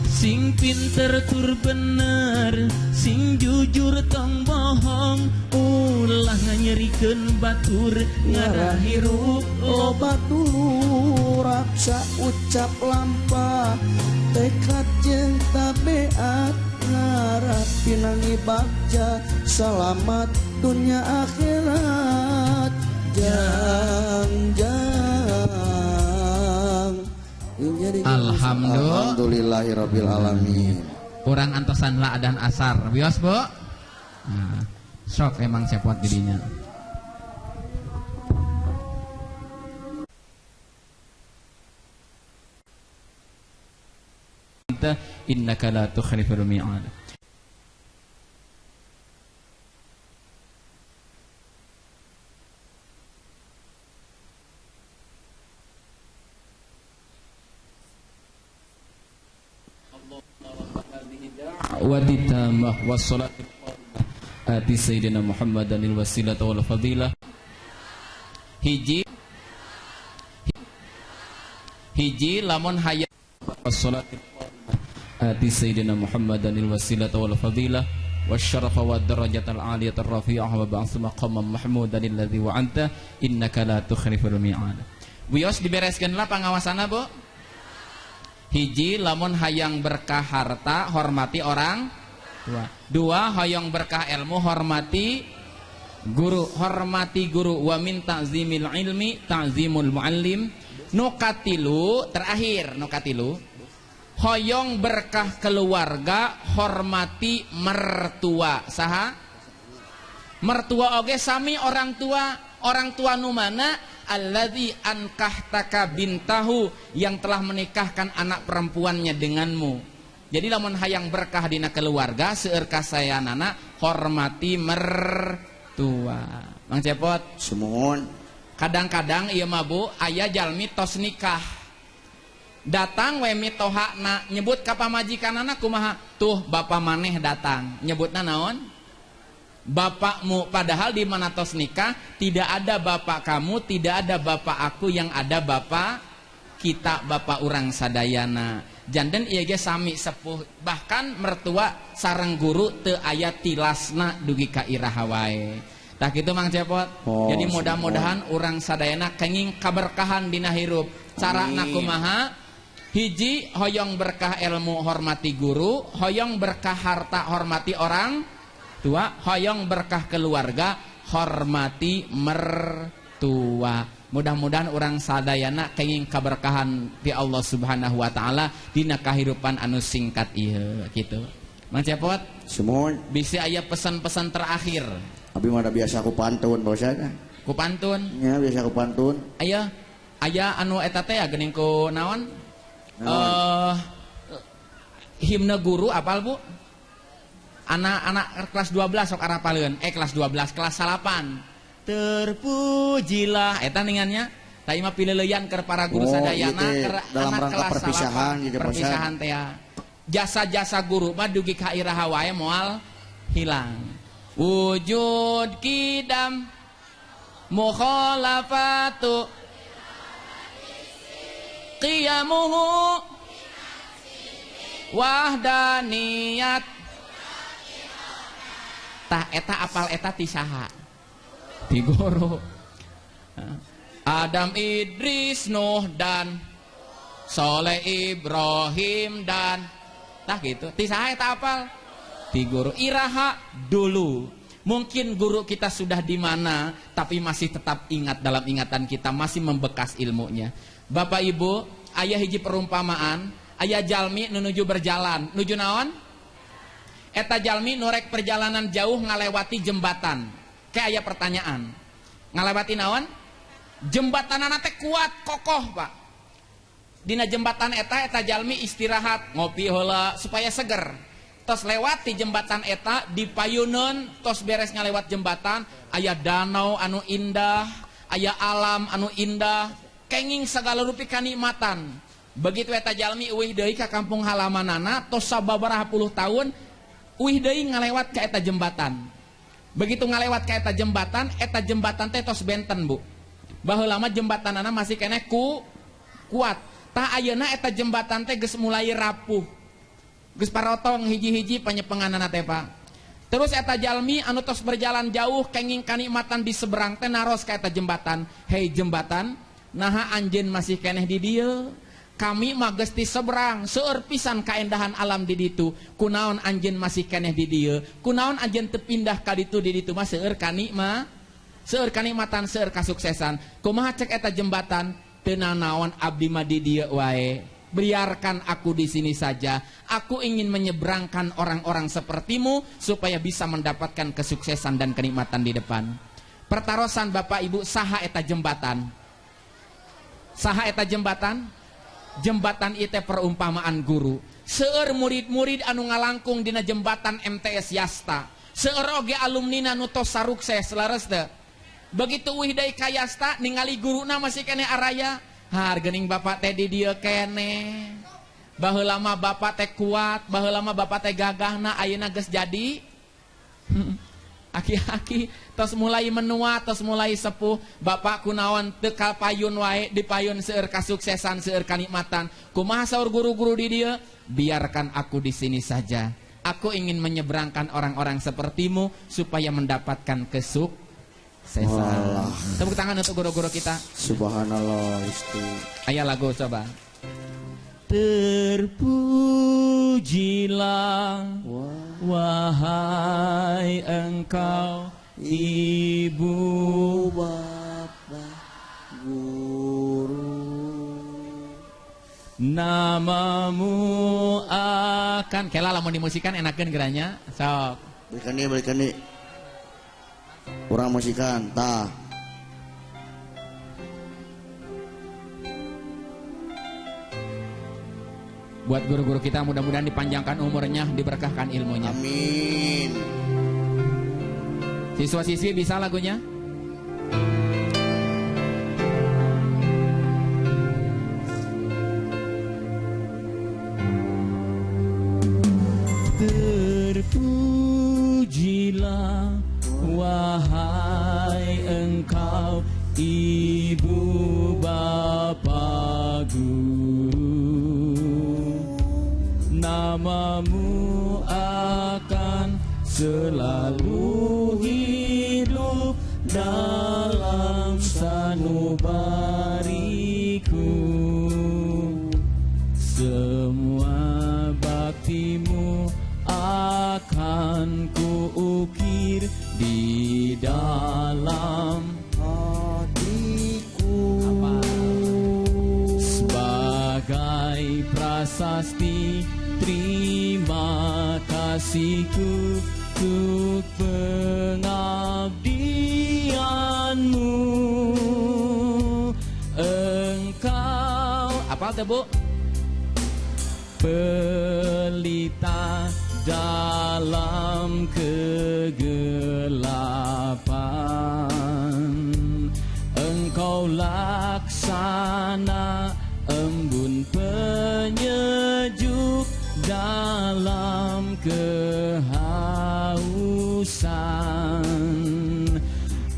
[SPEAKER 4] Sing pinter tur bener, sing jujur tong bohong, ulah nganyerikeun batur ngarah hirup
[SPEAKER 3] loba dulur raksa ucap lampah tekad jeung tabeat ngarah pinangi bagja salamat dunia akhirat. Jang jang
[SPEAKER 1] alhamdulillah
[SPEAKER 3] alhamdulillahirabbil alamin.
[SPEAKER 1] Kurang antosan la adan asar wios Bu. Nah, sok emang cepot jadinya. Innaka la tukhliful mi'ad. Wa titamah wassalatu ati sayyidina Muhammadan al wasilata wal fadilah. Hiji hiji lamun hayang wassalatu ati sayyidina Muhammadan al wasilata wal fadilah wasyarafa wad darajatal aliyatar rafi'ah wa ba'tsu maqaman mahmudan alladzi wa'anta innaka la tukhliful mi'ad. Wios dibereskeun lah pangawasanna Bu. Hiji lamun hayang berkah harta hormati orang tua. Dua hayang berkah ilmu hormati guru, hormati guru. Wa min ta'zimil ilmi ta'zimul muallim. Nukatilu terakhir nukatilu hoyong berkah keluarga hormati mertua. Saha mertua oge sami orang tua. Orang tua nu mana? Alladzi ankahtaka bintahu, yang telah menikahkan anak perempuannya denganmu. Jadi lamun hayang berkah dina keluarga seueur kasayanana hormati mertua. Mang Cepot
[SPEAKER 3] sumuhun.
[SPEAKER 1] Kadang-kadang ieu mah Bu aya jalmi tos nikah datang we mitohana nyebut ka pamajikanana kumaha, tuh bapak maneh datang, nyebutna naon? Bapakmu. Padahal di mana tos nikah tidak ada bapak kamu, tidak ada bapak aku, yang ada bapak kita, bapak urang sadayana. Janten ieu ge sami sepuh, bahkan mertua sareng guru teu aya tilasna dugi ka iraha wae. Tah kitu Mang Cepot.
[SPEAKER 3] Oh,
[SPEAKER 1] jadi mudah-mudahan urang sadayana kenging kaberkahan dina hirup. Carana kumaha? Hiji hoyong berkah ilmu hormati guru, hoyong berkah harta hormati orang tua, hoyong berkah keluarga hormati mertua. Mudah-mudahan orang sadayana kenging keberkahan di Allah Subhanahu wa taala dina kahirupan anu singkat ieu gitu. Mang Cepot,
[SPEAKER 3] sumuhun.
[SPEAKER 1] Bisi aya pesan-pesan terakhir.
[SPEAKER 3] Abi mah biasa ku pantun bosana.
[SPEAKER 1] Ku pantun?
[SPEAKER 3] Nya biasa ku pantun.
[SPEAKER 1] Aya aya anu eta teh ya geuning ku naon? Himne guru apal Bu? Anak-anak kelas 12 sok arapaleun, kelas 12, kelas 8. Terpujilah eta ningannya. Tah ieu mah pileuleyan keur para guru sadayana keur
[SPEAKER 3] dalam
[SPEAKER 1] anak
[SPEAKER 3] rangka
[SPEAKER 1] kelas
[SPEAKER 3] perpisahan
[SPEAKER 1] 8,
[SPEAKER 3] gitu,
[SPEAKER 1] perpisahan teh. Jasa-jasa guru mah dugi ka iraha wae moal hilang. Wujud kidam mukhalafatu qiyamuhu wahdaniyat. Tah eta apal eta ti saha? Ti guru. Adam, Idris, Nuh dan Soleh, Ibrahim dan tah gitu. Ti saha eta apal? Ti guru. Iraha dulu. Mungkin guru kita sudah di mana, tapi masih tetap ingat dalam ingatan kita, masih membekas ilmunya. Bapak Ibu, aya hiji perumpamaan, aya jalmi nuju berjalan, nuju naon? Eta jalmi nurek perjalanan jauh ngalewati jembatan. Kayak aya pertanyaan. Ngalewati naon? Jembatanana teh kuat, kokoh, Pak. Dina jembatan eta eta jalmi istirahat, ngopi heula supaya seger. Tos lewati jembatan eta dipayuneun, tos beres ngalewat jembatan, aya danau anu indah, aya alam anu indah, kenging segala rupi kanikmatan. Begitu eta jalmi uih deui ka kampung halamanana, tos sababaraha puluh tahun uih deui ngalewat ka eta jembatan. Begitu ngalewat ka eta jembatan teh tos benten, Bu. Baheula mah jembatanana masih keneh ku kuat. Tah ayeuna eta jembatan teh geus mulai rapuh. Geus parotong hiji-hiji panyepenganana teh, Pak. Terus eta jalmi anu tos berjalan jauh kenging kanikmatan di seberang teh naros ka eta jembatan. Hei jembatan, naha anjeun masih keneh di dieu? Kami mah geus di seberang, seueur pisan kaendahan alam di ditu. Kunaon anjeun masih keneh di dieu? Kunaon anjeun teu pindah ka ditu di ditu mah seueur kanikma, seueur kanikmatan, seueur kasuksesan. Kumaha cek eta jembatan? Teu nanaon abdi mah di dieu wae. Biarkan aku di sini saja. Aku ingin menyeberangkan orang-orang sepertimu supaya bisa mendapatkan kesuksesan dan kenikmatan di depan. Pertarosan Bapak Ibu, saha eta jembatan? Saha eta jembatan? Jembatan itu perumpamaan guru. Seueur murid-murid anu ngalangkung dina jembatan MTS Yasta. Seueur oge alumnina nu tos sarukses, leres teu? Begitu uih deui ka Yasta ningali guruna masih keneh araya. Har geuning bapak teh di dieu keneh. Baheula mah bapak teh kuat, baheula mah bapak teh gagahna, ayeuna geus jadi aki-aki tos mulai menua, tos mulai sepuh. Bapak kunaon teu kapayun wae, dipayun seueur kasuksesan, seueur kanikmatan. Kumaha saur guru-guru di dieu? Biarkan aku di sini saja. Aku ingin menyeberangkan orang-orang sepertimu supaya mendapatkan kesuksesan. Tepuk tangan untuk guru-guru kita.
[SPEAKER 3] Subhanallah. Istu.
[SPEAKER 1] Ayo lagu coba. Terpujilah wahai engkau ibu
[SPEAKER 3] bapa guru,
[SPEAKER 1] namamu akan kela lamun dimusikan enakeun geranya sok.
[SPEAKER 3] Berikan dia, berikan dia. Urang musikan tah.
[SPEAKER 1] Buat guru-guru kita mudah-mudahan dipanjangkan umurnya, diberkahkan ilmunya.
[SPEAKER 3] Amin.
[SPEAKER 1] Siswa-siswi bisa lagunya? Terpujilah wahai engkau ibu bapa guru, namamu akan selalu hidup dalam sanubariku. Semua baktimu akan kuukir di dalam
[SPEAKER 3] hatiku.
[SPEAKER 1] Apa? Sebagai prasasti terima kasihku untuk pengabdianmu. Engkau apa tuh, Bu? Pelita dalam kegelapan, engkau laksana embun penyejuk dalam kehausan.
[SPEAKER 4] keharusan.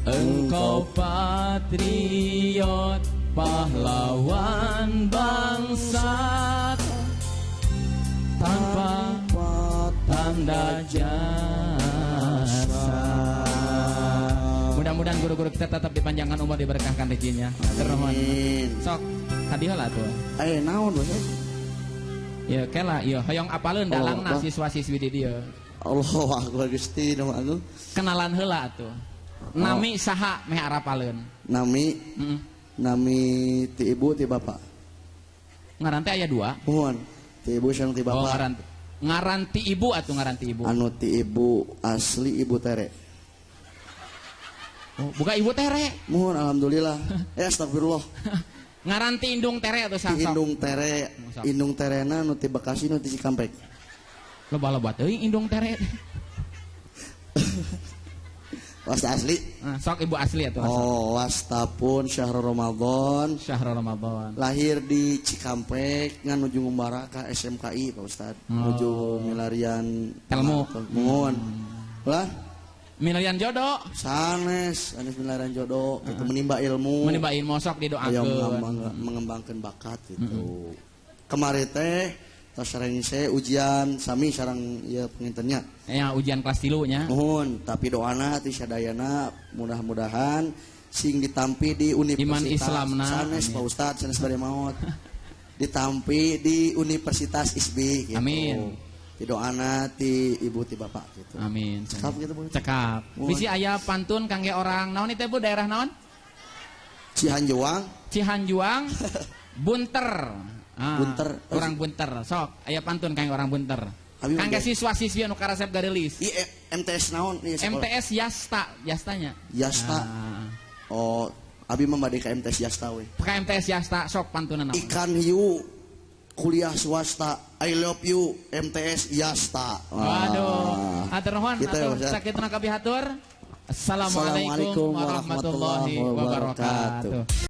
[SPEAKER 4] Engkau patriot, pahlawan bangsa, tanpa tanda jasa. Mudah-mudahan guru-guru kita tetap dipanjangkan umur, diberkahkan rezekinya. Amin. Sok, tadi heula tuh.
[SPEAKER 3] Naon bos?
[SPEAKER 1] Ya kela, ya hoyong apaleun dalangna siswa-siswi di dieu.
[SPEAKER 3] Allahu akbar Gusti nu agung.
[SPEAKER 1] Kenalan heula atuh. Nami saha meh arapaleun?
[SPEAKER 3] Nami nami ti ibu ti bapak.
[SPEAKER 1] Ngaran teh aya dua.
[SPEAKER 3] Mohon, ti ibu sareng ti bapak.
[SPEAKER 1] Oh, ngaran ti ibu atuh, ngaran ti ibu.
[SPEAKER 3] Anu ti ibu asli ibu Tere.
[SPEAKER 1] Oh, buka ibu Tere.
[SPEAKER 3] Mohon alhamdulillah. Astagfirullah.
[SPEAKER 1] Ngaran ti indung Tere atuh
[SPEAKER 3] sang. Indung Tere, indung Terena nu ti Bekasi nu ti Cikampek.
[SPEAKER 1] Loba-loba teuing indung Tere.
[SPEAKER 3] Wasta asli.
[SPEAKER 1] Sok ibu asli atuh.
[SPEAKER 3] Oh, wasta pun syahrul Ramadan.
[SPEAKER 1] Syahrul Ramadan.
[SPEAKER 3] Lahir di Cikampek ngan nuju ngumbara ka SMKI Pak Ustad. Nuju milarian
[SPEAKER 1] ilmu.
[SPEAKER 3] Mohon. Lah
[SPEAKER 1] milarian jodoh.
[SPEAKER 3] Sanes, sanes milarian jodoh, itu menimba ilmu.
[SPEAKER 1] Menimba ilmu sok didoakeun.
[SPEAKER 3] Mengembangkan bakat gitu. Kemarin teh tos rengse ujian sami sareng ieu pengintennya.
[SPEAKER 1] Ya ujian kelas 3 nya.
[SPEAKER 3] Mohon, tapi doana ti sadayana mudah-mudahan sing ditampi di Universitas
[SPEAKER 1] Iman Islamna.
[SPEAKER 3] Sanes Pak Ustad, sanes bade maot. Ditampi di Universitas ISBI gitu.
[SPEAKER 1] Amin.
[SPEAKER 3] Ti doana ti ibu ti bapak gitu.
[SPEAKER 1] Amin.
[SPEAKER 3] Cekap gitu Bu.
[SPEAKER 1] Cekap. Bisi aya pantun kangge orang naon ieu teh Bu, daerah naon?
[SPEAKER 3] Cihanjuang.
[SPEAKER 1] Cihanjuang. Bunter.
[SPEAKER 3] Bunter.
[SPEAKER 1] Orang Bunter. Sok, aya pantun kangge orang Bunter. Kangge siswa-siswi anu karasep gareulis.
[SPEAKER 3] Ieu MTS naon ieu sekolah?
[SPEAKER 1] MTS Yasta, Yastanya.
[SPEAKER 3] Yasta. Oh, abi mah bade ka MTS Yasta we.
[SPEAKER 1] Ka MTS Yasta sok pantunan naon?
[SPEAKER 3] Ikan hiu kuliah swasta, I love you MTS Yasta.
[SPEAKER 1] Waduh. Hatur nuhun, atuh sakituna kabihatur. Assalamualaikum warahmatullahi wabarakatuh.